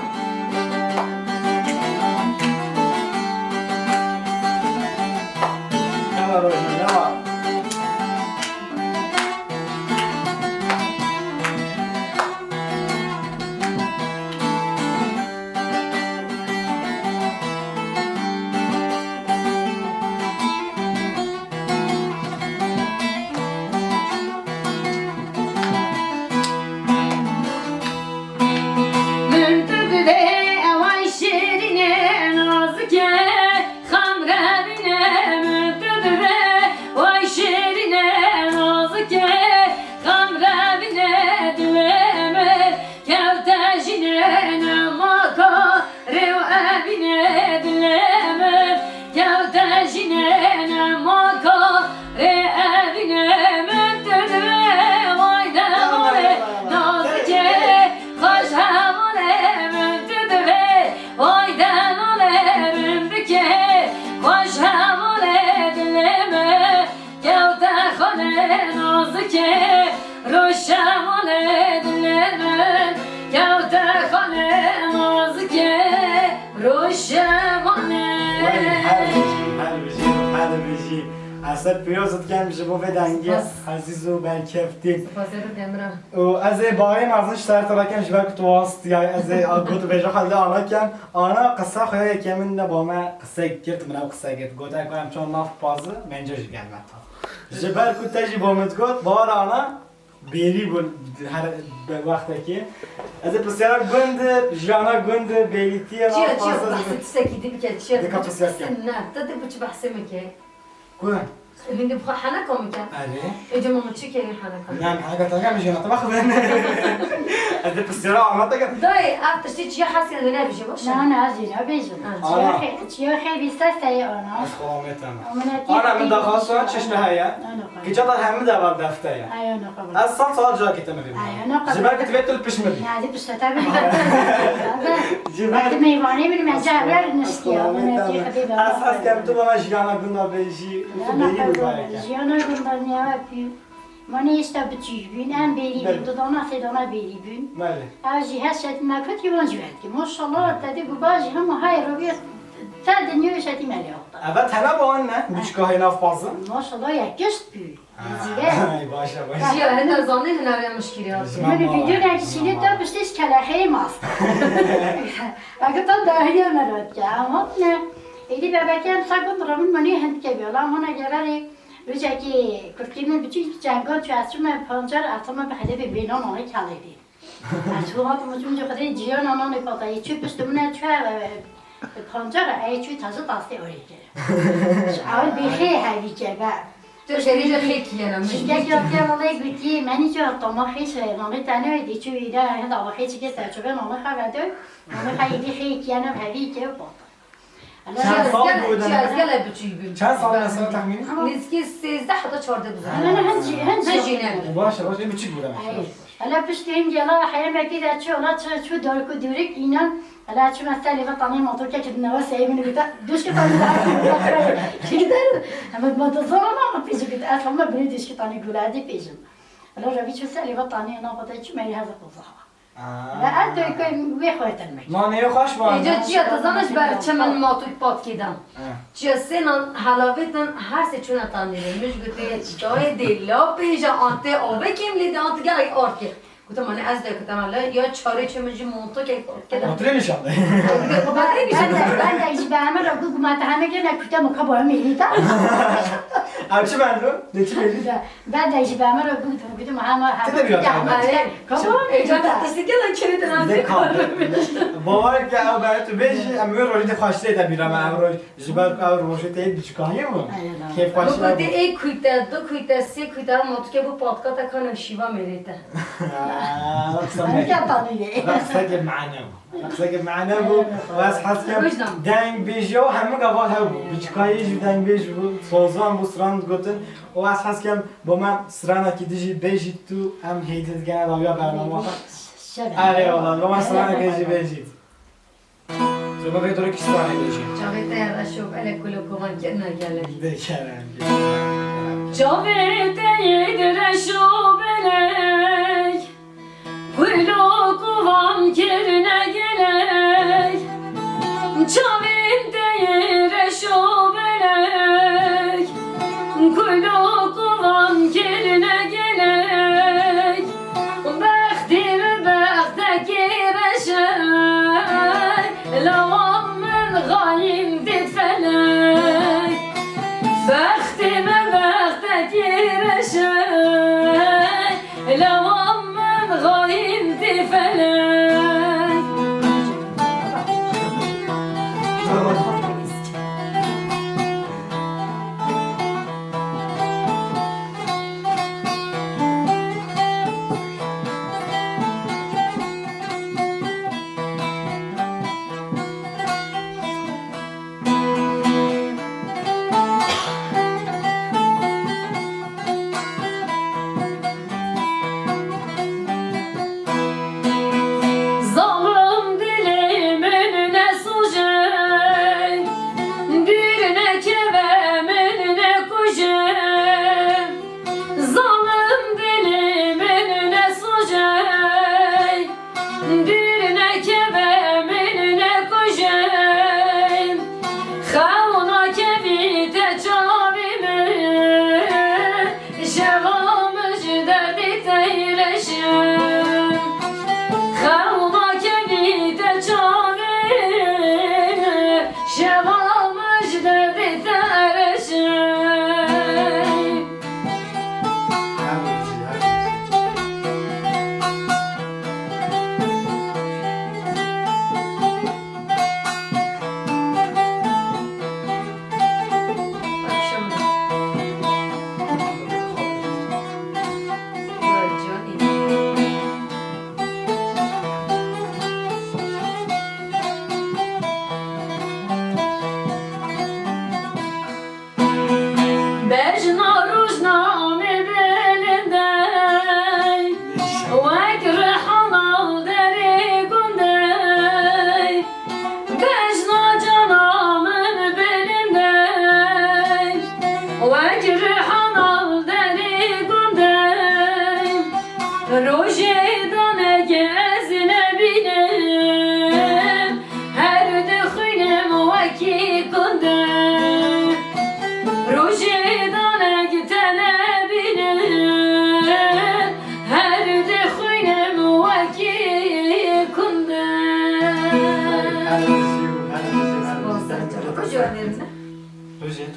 Newa Roşan, newa. Min tu divê ew ay şêrînê nazikê, xem revîne min tu divê, way şêrînê nazikê, xem revîne dilê min. Kewte jînê nema karê û evînê dilê min. Kewte jînê nema karê evînê min tu divê. Way delalê nazikê, xweş hevalê min tu divê. Way delalê rindikê, xweş hevalê dilê min. Kewte xalê nazikê, Roşemalê dilê min. Kewte xalê nazikê, Roşemalê. Wey, her bijî, her bijî, her bijî. Ez te pîroz dikim ji bo vê dengê ezîz û berkeftî. Spas. Spas, Demira. Û ez ê barê mezin ji ser te vekim ji ber ku tu wastiyay. Ez ê a got bêje xwe li ana kem. Ana qisa xwe yekê min de ba me qisek girt, min ew qisek girt. Gote ku em çon nav pazi, menca ji gel me ta. Ji ber ku te jî bo min digot, bar ana bêrî bûn her be-, wextekê. Ez ê pisyara gund, jiyana gund, bêrîtiye nav pazi. Çiya, çiya, behsê tiştekî din bike, çiya. Dika pisyar kem. Ne, te de bu çi behsê min ke? Ku? Hûn dê bi xwe heneka min ken? Erê. Ê, cem min çi kerî heneka? Na, min heneka te kem, jiyana te bexwin. Ez dê pisyara ana te kem. Dayê, ev tiştê çiya hez kir, wê nebêje, baş e? Na, na, ez jî nabêjim. Ha. Ana. Çiya xê-, çiya xêbî ser te ye ana. Ez xwe amê te me. Ana, min daxwaz çişte heye. Ana, xwe. Kiça te hemî de ev defte ye. Ay, ana, xwe. Ez sed sala civakê te me vê. Ay, ana, xwe. Ji ber ku divê tu li pişt min bî. Na, ez ê pişta te bim. Ji ber. Wextê mêvanê min, me cevher niştiya. Min ê xwedê be. Ez hez kem tu bana jiyana gunda bêjî. Jiyana gundaniya pî. Mane êşta biçûk bûn, em bêrî bûn, du dana sê dana bêrî bûn. Belê. Ev jî her şetî me kut, wan jî wetki. Maşallah, te dê guba jî hema hay robiye te dinyê şetî me lê axta. Eve tena bi wan ne? Biçûka hê nav pazin? Maşallah, ya kişt bû. Ha. Zîre. Ay, baş e, baş e. Jiya, heta zanî hunerê mişkîrî hatî. Min vîdyonek şînê te piştê ji kelexeyê mast. Eke te dahiya me re dike, em hatine. Êdî bebekê em sek got rabin me nê hindikê bî. Wela hona geverê rojekê kurkê min biçûk cengan çû ez çûme pancar ez çûme bi hedefê bênan anê kelê dî. Ez çû hatim çûm ji xwedê ciyan ananê pata yê çû pişt min e çû e pancar e çû tazı tastê orê kir. Ew bêxê hevî ke be. Tu şerî de xêk yene min. Şikek ya ke vallay gotî menî çû tama xêç e nanê tene dî çû îde heda xêç ke serçove nanê xevede. Nanê xeyî dî xêk yene hevî ke pata. Çend sal bû de? Çi ez gele biçûk bûm. Çend sal mesela tahmîn? Nêzîkî sêzdeh heta çardeh bû. Ana, ana, hin jî, hin jî. Hin jî ne. Baş e, baş e, biçûk bû demek. Ey. Hele piştî hingê la heyemekî de çû, la çi, çû darko dûrik înan. Hele çû me ser lêve tanê motorkekî di nava seyê min gote, duşkê tanê de. Çi gider? Ama ma da zana ma pêjî gote, ez hema binê duşkê tanê gula dî pêjim. Hele revî çû ser lêve tanê na gote çû me heza qoza. Ve ez dê ku wê xwe tirmik. Manê xweş var. Êca çiya tu zana ji ber çi min matûk pat kê dan. Çiya sê nan helavêtin her sê çûne tanîrê. Min ji gotê çayê dê la pêja an tê avê kêm lê de an tu gelek ard kê. Gotim, "Manê ez de ku te male ya çarê çi min ji montokek pat kê dan." Oturê nişan de. Oturê nişan de. Ben de, ben de ji be hemen rabû guma te heme gene kute muka boya mêlî da. Ev çi ben do? De çi mêlî? Ben de jî be me re got, got, hema, hema. Ti de bîra te. Êca te tiştekî lan kirî de De kal. Bawer ke ew be tu bêjî, em wê rojê de xweştirê de bîra me ew roj. Ji ber ku ew rojê te yê biçikayî bû. Kêf xweşî. Got ê kuyte, du kuyte, sê kuyte, ama tu ke bu patkate kana şîva mêrê te. Aa, qisa me. Nika tanî de. Qisa ke mane bû. Qiseke mane bû û ez hez kem dengbêjiya û hemû gava hew bû. Biçikayê jî dengbêj bû, sazan bû, stran digotin û ez hez kem bo me stranekî dijî bêjît û em hêdî digene dawiya bernama xwe. Erê wala, bo me stranekê jî bêjît. Tu bi vê dorê kî stranê bêjî? Çavê te reşo belek kulo kovan kirine gelek. Dê kerem. Çavê te yê reşo belek. Kulo kovan kirine gelek, çavên te yê reşo belek. Kulo kovan kirine gelek, bextê min bextekê reş e, lawan min xayîn tê felek. Bextê min bextekê reş e, Lawan min xayîn tê felek.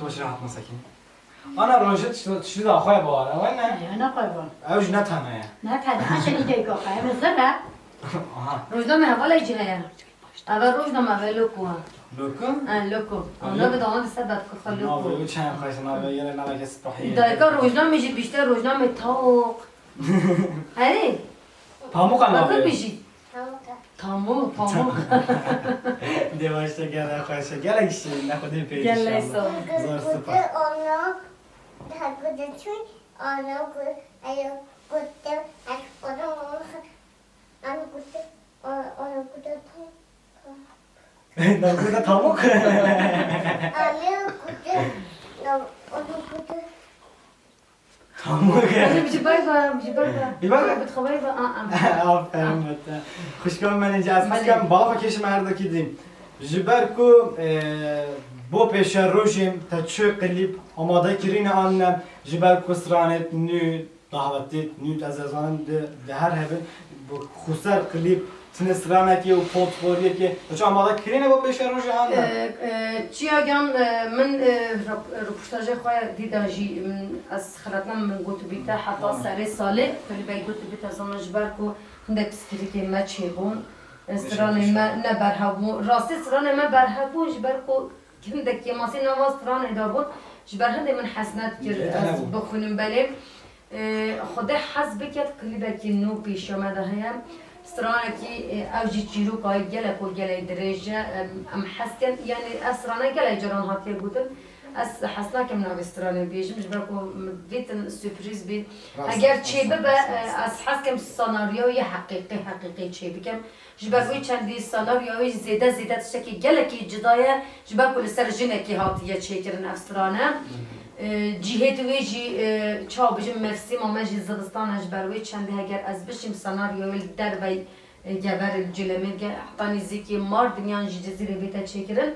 Baş rahat masakin. Ana roje tiştî da xwe bawara, we ne? Ya, ne xwe ba. Ew ji ne tane ye. Ne tane, aşe ni de ko xwe, me zere. Aha. Rojda me hevala cihaya. Ava rojda me ve loko. Loko? Ha, loko. Ana be dawan de sebet ko xwe loko. Na be çen xwe na be yere na ke sipahi. Dayka rojda me ji bişte rojda me tawuk. Hey. Pamuk ana be. Bakır bir şey. Pamuk. Pamuk, pamuk. Devaşta gel arkadaşlar. Gel işte. Ne kadar pek Gel inşallah. Zor sıpa. Onu da kutu, onu kutu, ayo kutu, ayo kutu, onu kutu, onu kutu. Nakuda tavuk. Onu kutu, onu kutu. Tamam. Hadi bir şey bay bay, bir şey bay bay. Bir bay bay. Bir bay bay. Aa, aa. Aferin Mete. Xwişkan me nince ez Belê. Heskem bala xwe kêşim her dakî dîm. Ji ber ku, e, bo pêşerojê te çi klîp amade kirîne an ne, ji ber ku stranê nû davetê nû ez zanim di, di her hebin, bi xweser klîp tine stranekê û portfolyoyekê, te çi amade kirîne bo pêşerojê an ne? E, e, Çiya Can, e, min, e, rop-, roportajê xwe dî de jî, min, ez xeletnam min gotibî te heta Tamam. serê salê, kulîbek gotibî te zanin ji ber ku hindek pispîrikê me çêbûn, e, stranê me ne berhev bûn. Rastî stranê me berhev bûn ji ber ku hindek kêmasî nava stranê de bûn. Ji ber hindê min hez nedikir Lê ez hebûn. bixwînim belê. E, Xwedê hez biket, klîbekî nû pêşiya me de heye. Stranekî, e, ew jî çîroka gelek û gelek dirêj e. Em, em hez kin, yanî ev strane gelek caran hatiye gotin. Ez hez nakim navê stranê bêjim, ji ber ku min vêtin surprîz bî. Rast, Heger rast, çê bibe, rast, e, rast. ez hez kim senaryoyê heqîqî, heqîqî çê bikim. Ji ber wê çendî senaryoyê zêde, zêde tiştekî gelekî cuda ye, ji ber ku li ser jinekî hatiye çêkirin ev strane. Hı hı. E, cihêt wê jî, e, çawa bijim, mevsîma me jî zivistan e, ji ber wê çendî heger ez bişîm senaryoyê li dervey, e, Geverê, li Cêlemêrgê, heta nêzîkî Mardin yan jî Cizîrê bête çêkirin.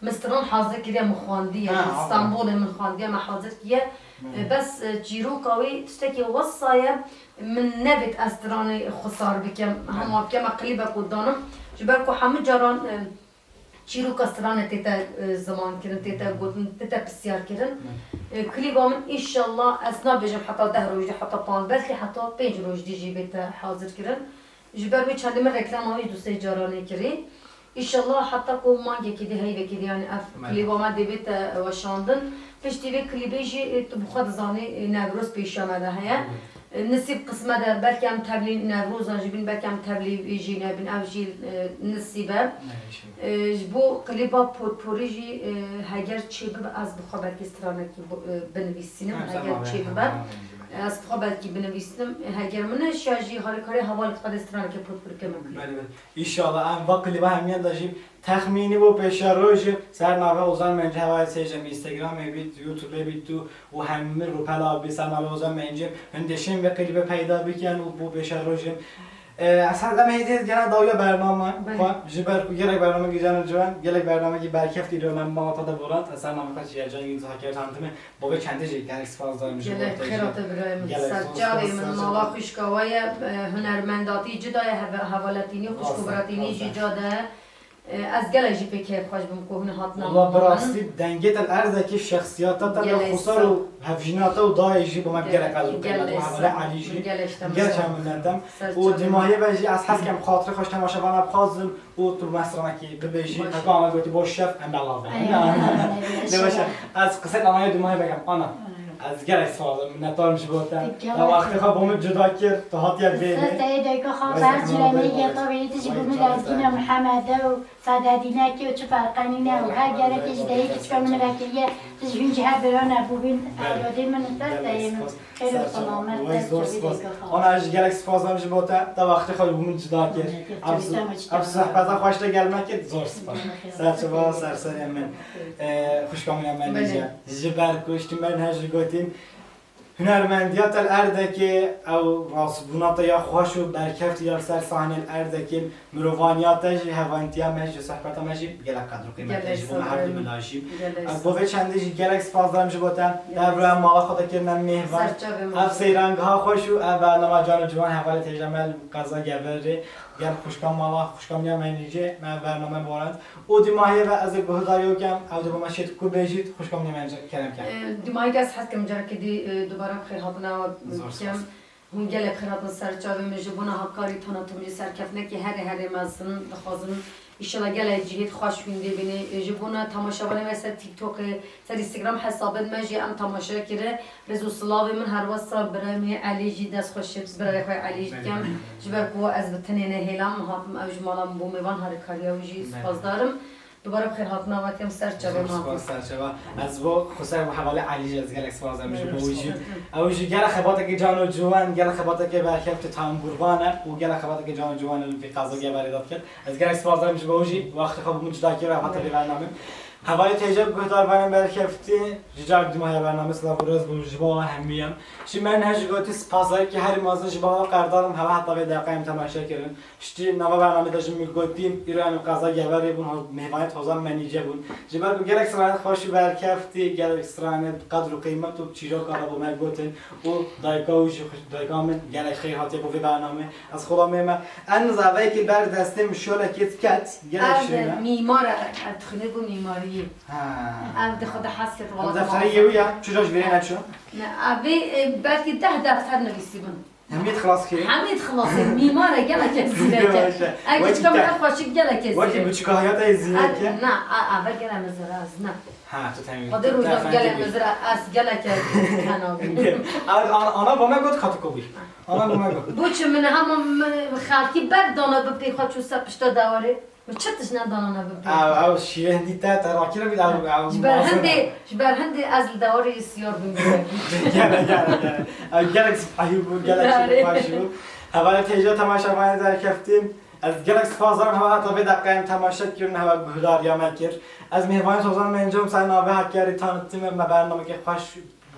Min stran hazir kiriye, min xwendiye, Ha, li aferin. Stenbolê min xwendiye, me hazir kiriye. Hı. E, bes, e, çîroka wê tiştekî wesa ye, min nevêt ez stranê xwe sar bikim, Hı. hema bikeme klîbek û danim. Ji ber ku hemû caran, e, çîroka stranê tête, e, ziman kirin, tête gotin, tête pisyar kirin. Hı. E, klîba min înşallah ez nabêjim heta deh roj dî, heta panz, belkî heta pênc roj dî jî bête hazir kirin. Ji ber wê çendî min reklama wî du sê caranê kirî. Înşallah heta ku mangekî dî, heyvekî dî, yanî ev Umarım. Klîba me dê bête weşandin. Piştî vê klîbê jî, e, tu bi xwe dizanî, e, Newroz pêşiya me de heye. Evet. E, nisîb qismet e, belkî em tevlî Newrozan jî bin, belkî em tevlî wî jî nebin, ev jî, e, nisîb e. Ne, inşallah. E, ji bo klîba potporî jî, e, heger çê bibe, ez bi xwe belkî stranekî bo-, e, binivîsînim, Ha, heger tamam, çê ya, bibe. Tamam, ya. Ez bi xwe belkî binivîsînim, e, heger min neşiya jî harîkarê hevalê xwe dê stranekê potporî keme klîb. Belê, belê. Înşallah em va klîba hemiyan de jî texmînî bo pêşerojê ser navê Ozan Menci hevalê sêcem Instagramê bît, YouTubeê bît û, û hemî rûpela bî ser navê Ozan Menci. Hindê şên vê klîbê peyda bikin û bo pêşerojê. E, ez her dem hêdî gene dawiya bername Belê. Xwe, ji ber ku gelek bernamekî can û ciwan, gelek bernamekî berkeftî li me mala te de borat, ez ser navê xwe Çiya Can Yunus Hakkari tanıtımı. Bo vê çendê jî gelek spas darim ji bo Gelek te jî. Xêra te birayê min. Gelek spas, Serçavê spas, min, spas. Mala xwişka we ye, e, hunermendatî cuda ye, heve-, hevaletînî, xwişk û Rast e, biratînî rast jî e. Ca de ye. E, ez gelek jî pê keyfxweş bûm ku hûn hatina Walla bi mala min. Rastî dengê te li erdekî şexsiyeta te Gelek xusar sağ û hevjîna te û dayê jî bo me Gelek, gelek ez û qîmet gelek û hevale sağ Elî jî. Gelek ji te Gelek sağ minnetem. Serçavê min. Û dimahiyê ve jî ez hez kem xatirê xwe ji temaşevana bixwazim. û tu bi me stranekî bibêjî, Baş. Heka me gotî bo şef em belav bin. Aynen, aynen, aynen. Ne baş e. Şef. Ez qisê anayê dumahê vekem. Ana. Aynen. Ez gelek spas im, minnetdar im ji bo te. Te gelek Te wextê xwe bo min cuda kir, tu hatiye vêrê. Sesteyê dayka xwe Vay her canım, cüremê vay geta canım. Vêrê tu jî Vay bo min canım, lezgîna vay. Muhammed û Sadedînekê û çi ferqe nîne û her gerekê ji dayê kiçika min vekiriye, tu jî hûn jî her bira nebûbîn, Belê. Ewladê min û Gelek sesteyê min. spas. Xêr û Serçe, selamet, vay, zor spas. Ana, ez jî gelek spas dikim ji bo te, te wextê xwe ji bo min cuda kir. Ev, ev sohbeta xweş te gel me kir, zor spas. Serçe, va serserê min. E, xwişka min e, me Belê. Ji ber ku ji me her jî gotîn, hunermendiya te li Erdekê, ew rastbûna te ya xweş û berkeftî ya li ser sahnê li Erdekê, Mirovaniya te jî, hevantiya me jî, sohbeta me jî gelek qedr û qîmet e ji bo me her du mila jî. Gelek sağ ol. Ez bo vê çendê jî gelek spas dikim ji bo te. Gelek sağ ol. Te vir mala xwe de kirine mêhvan. Serçavê min. Ev seyrangeha xweş û ev bernama can û ciwan hevalê têja me li qeza Geverê. Gel xwişka mala, xwişka min ya menîcê, me bername borand. Û dîmahiyê ve ez ê guhdarî kem, ew dê bo me şêt ku bêjît, xwişka min ya menîcê kerem kem. E, dîmahî ez hez kim carekê dî, e, dubare bi xêr hatina we Zor bikim. Spas. Hûn gelek xêr hatin ser çavê min, ji bona Hakkari tanatim jî serkeftinekî herê herê mezin dixwazim. Înşallah gelek cihêt xweş hûn dê bînê. E, ji bona temaşevanê me ser TikTokê, ser Instagram hesabên me jî em temaşe kire. Rêz û silavê min her wesa birayê min Elî jî dest xweş, birayê xwe Elî jî dikem. Ji ber ku ez bi tinê nehêlam hatim, ew ji mala min bû mêvan, harîkariya wî jî spasdar im. Dubare bi xêr hatina we dikem, ser çavê min hatin. Spas, ser çava. Ez bo xwe ser bi hevalê Elî jî ez gelek spas dikim ji bo wî jî. Ew jî gelek xebatekê can û ciwan, gelek xebatekê berkefte tamburvan e û gelek xebatekê can û ciwan e vî qeza geverê de diket. Ez gelek spas dikim ji bo wî jî. Wextê xwe bi min cuda kir, hate vê bernamê. Hevalê têje guhdarvanên berkeftî, ji car dîmahî bernamê silav û rêz bo ji bo hemî em. Ji me ne ji gotî spasdarîkî herî mezin ji bo hewa qerdarim, hewa heta vê deqeyê em temaşe kirin. Ştî nava bernamê de ji min gotî, îro em qeza geverê bûn, ho-, mêvanê Hozan Menîce bûn. Ji ber ku gelek stranê xweş û berkeftî, gelek stranê qedr û qîmet û çîroka re bo me gotin û dayika û jî xweş-, dayika min gelek xêr hatiye bo vê bernamê. Ez xulamê me. En zavayekî ber destê min şolekê diket, gelek şêne. Ev mîmar e, ev dixwîne bo mîmariyê. Ha. Ev di xwe de hez ket, wala. Ev defterê yewî ya, çi roj vêrê neçû? Ne, ev ê, e, belkî deh defter nivîsîbin. Hemî xilas kir. Hemî xilas kir. Mîmar e, gelek ez zînek e. Ev kiçika min her xweşik gelek ez zînek. Wekî biçika hayata ez zînek e. Na, a, a, ve gelek mezra ez, na. Ha, tu temî. Xwedê rojda gelek mezra ez gelek ez tenabî. Ana, ana bo me got katiko bû. Ana bo me got. Bo çi min hema xelkî ber dana bi pê xwe çû ser pişta dewarê? Min çi tişt nedana ne bi pê. Ew, ew şîrê hindî te, te rakî re bî, ew, ew. Ji ber hindê, ji ber hindê ez li dewarê siyar bûm. Gele, gele, gele. Ew gelek spahî bû, gelek şîrê xweş bû. Hevalê têja temaşevanê derkeftî. Ez gelek spas dikim, hewa heta vê deqeyê em temaşe kirin, hewa guhdariya me kir. Ez mêvanê Sozan Menco im, ser navê Hakkari tanitî me, me bernameke xweş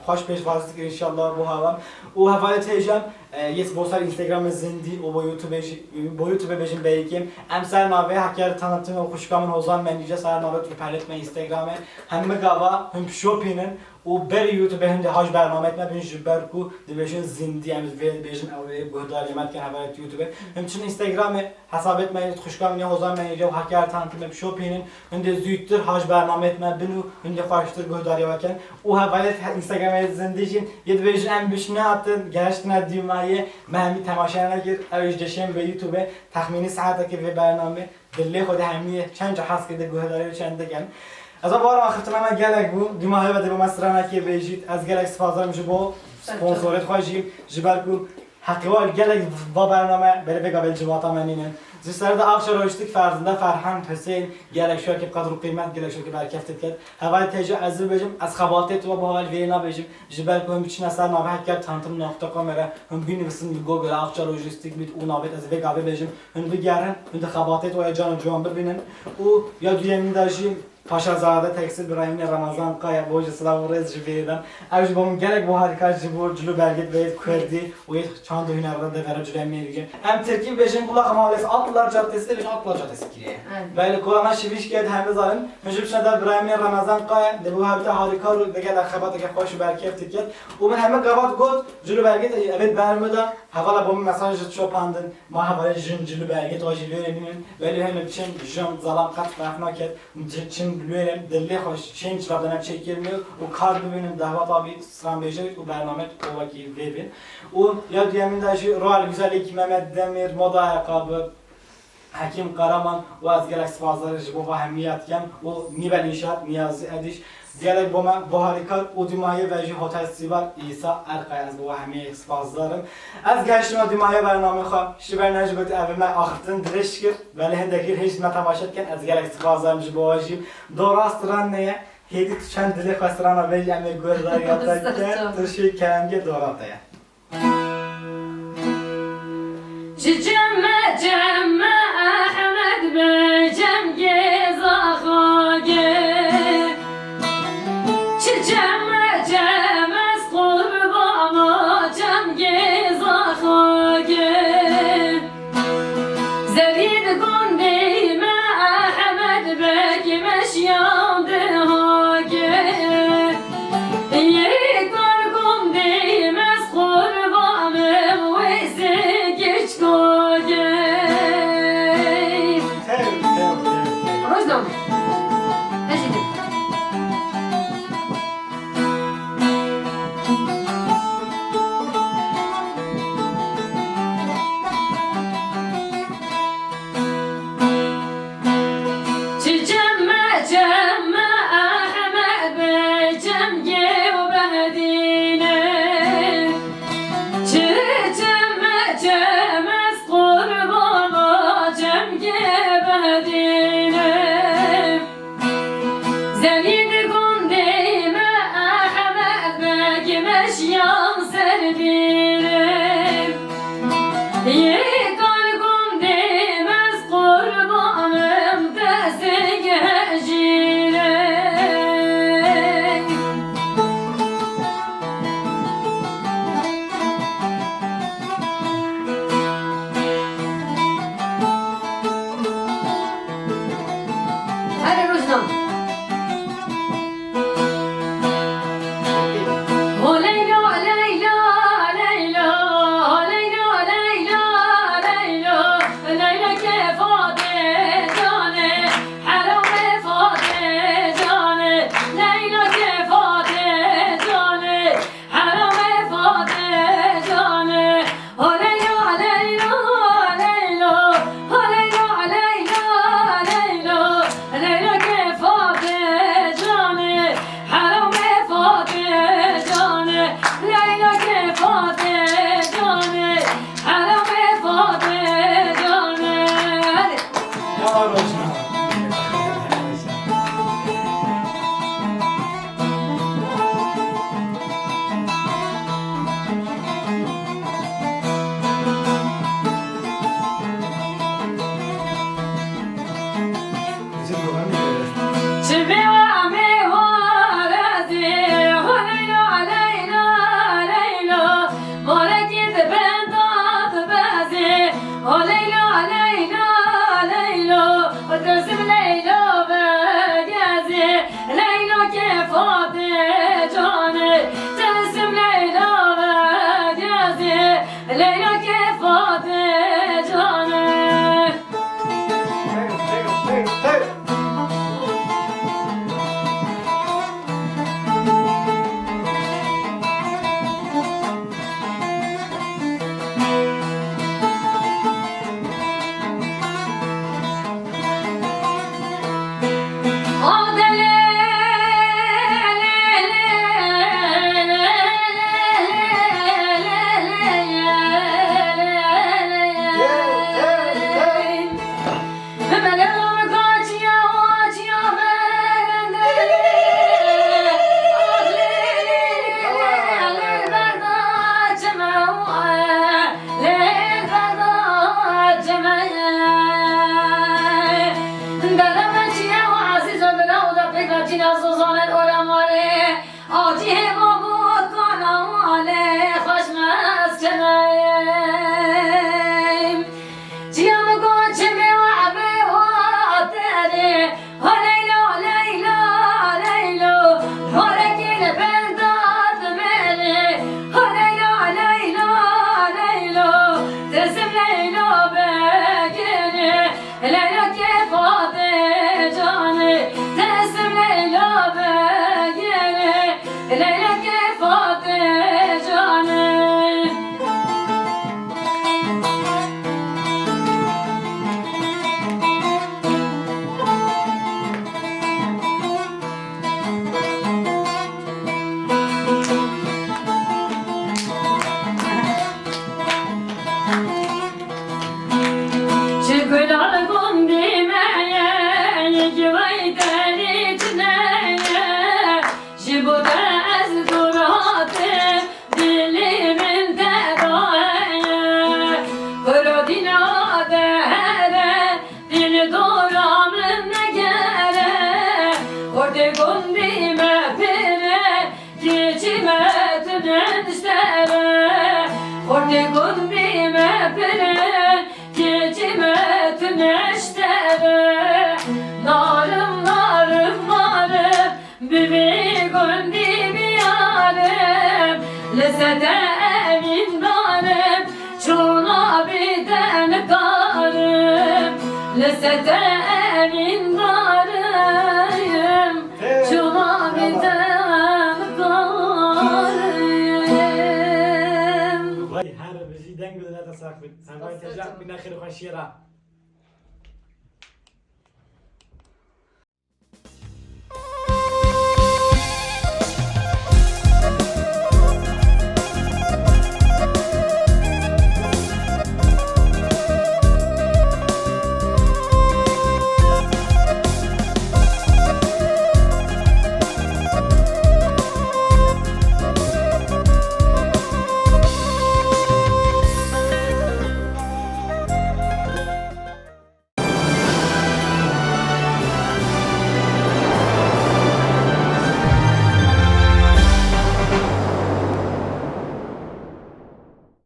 xweş pêşwazî dikir înşallah bo hewan. Û hevalê têjan, e, yê bo ser Instagramê zindî û bo YouTube jî, bo YouTube bêjin beyikêm. Em ser navê Hakkari tanitî me û xwişka min Hozan Menîce ser navê tu pelet me Instagramê. Hemî gava hûn bişopînin û berî YouTube hindê haş bernameyê me bin ji ber ku dibêjin zindî, em vê dibêjin ew ê guhdarî me dikin hevalê YouTube. Hûn çin Instagramê Hesabêt me yê xwişka min ya Hozan Menîce û Hakkari tanitî me bişopînin, hindê zûtir haş bernameyê me bin û hindê xweştir guhdariya we kin. Û hevalêt he-, Instagramê zindî jî yê dibêjin em biş nehatin, gehiştine dîmayê, me hemî temaşe nekir, ew jî deşên be YouTube, texmînî saetekê vê bernamê, dilê xwe de hemî çend ca hez kir de guhdarê çend dikin. Ez a bar axiftina me gelek bû, dîma heve de bo me stranekê bêjît, ez gelek spas dikim ji bo sponsorêt xwe jî, ji ber ku Heqî wa gelek va bername berê vê gavê li civata me nînin. Ji ser de axşa rojistik ferzinde Ferhan Hüseyin gelek şokê bi qedr û qîmet, gelek şokê berkefte diket. Hevalê têja ez bibêjim, ez xebatê tu ve bo hevalê vê nabêjim. Ji ber ku hûn biçine ser navê Hakkari tanitî nokta com re, hûn binivîsin li Google axşa rojistik bît û navêt ez vê gavê bêjim. Hûn bigerin, hûn di xebatê tu ve can û ciwan bibînin. Û ya duyemîn de jî Paşazade Tekstil Birayîmê Ramazan Kaya, bo jî silav û rêz ji vê re. Ew ji bo min gelek bo harika ji bo cil û bergê divê kurdî û yê çand û huner re devera cil û bergê. Em tirkî bêjin Bulak ama lês Atlılar Caddesi, bêjin Atlılar Caddesi kiriye. Aynen. Belê kola me şivîş kerd hemî zanin. Min ji biçine der Birayîmê Ramazan Kaya, de bo hevte harika û de gelek xebateke xweş û berkeft diket. Û min heme gavat got, cil û bergê te evet bermida, hevala bo min mesaj ji çopandin, ma hevalê jin cil û bergê te jî lêrê bînin, belê hene çin jin zalam qet ferq naket. Çi-, çin lêrên dilê xwe çên çilav dene çêkirine û kar bibînin dehwata bî stranbêje û bername wekî vê bin. Û ya duyemîn de jî Royal Güzellik Mehmet Demir, Moda Ayakkabı, Hekim Karaman û ez gelek spasdarî ji bo va hemiya dikem û Nîbel Înşaat, Niyazi Ediş, gelek bo me bo harîkar û dîmayê ve jî Hotel Sîbar, Îsa Erkay, ez bo va hemiyê spasdar im. Ez gehiştime dîmayê bernamê xwe, ji ber ne ji gotî ev me axiftin dirêj kir. Belê hindekî hêj me temaşe dikin, ez gelek spas dikim ji bo we jî. Dora stran ne ye? Hêdî tu çend dilê xwe strana vê jî em ê guhdarî ya te bikin. Tu şî keremgê dora te ye. Ji cem me cem me Ehmed be cem gê zaxo gê. Çi cem me cem ez qurbano cem gê zaxo gê. Zerî di gundê me Ehmed Beg meşiyan dihage. Yê kar gundê me ez qurbanê wê zê geçko. Leyla kêfa tê canê. Çiya min got çimê we ebê we tenê. Ha Leyla, Leyla, Leylo. Harekî li benda dimenê. Ha Leyla, Leyla, Leylo. Tesim Leyla begenê. Leyla kêfa tê canê. Tesim Leyla begenê. Leyla kêfa tê canê. Ji gulan gundî me ye, yekî wey tenî tune ye. Ji bo te ez dûr hatim, dilê min te daye. Kuro dîna te here, dil dora min negere. Xortê gundî me pire, keçî me tu neştere. Xortê gundî me pire, keçî me tu neştere. Narim, narim, narim, bi vî gundî miyarim, li ser te evîndarim, çûna bi te nikarim, li ser te evîndarim, çûna bi te nikarim. Vay, her bijî, deng bide te sax bin. Hevay te car bîne xêr û xweşiyê re.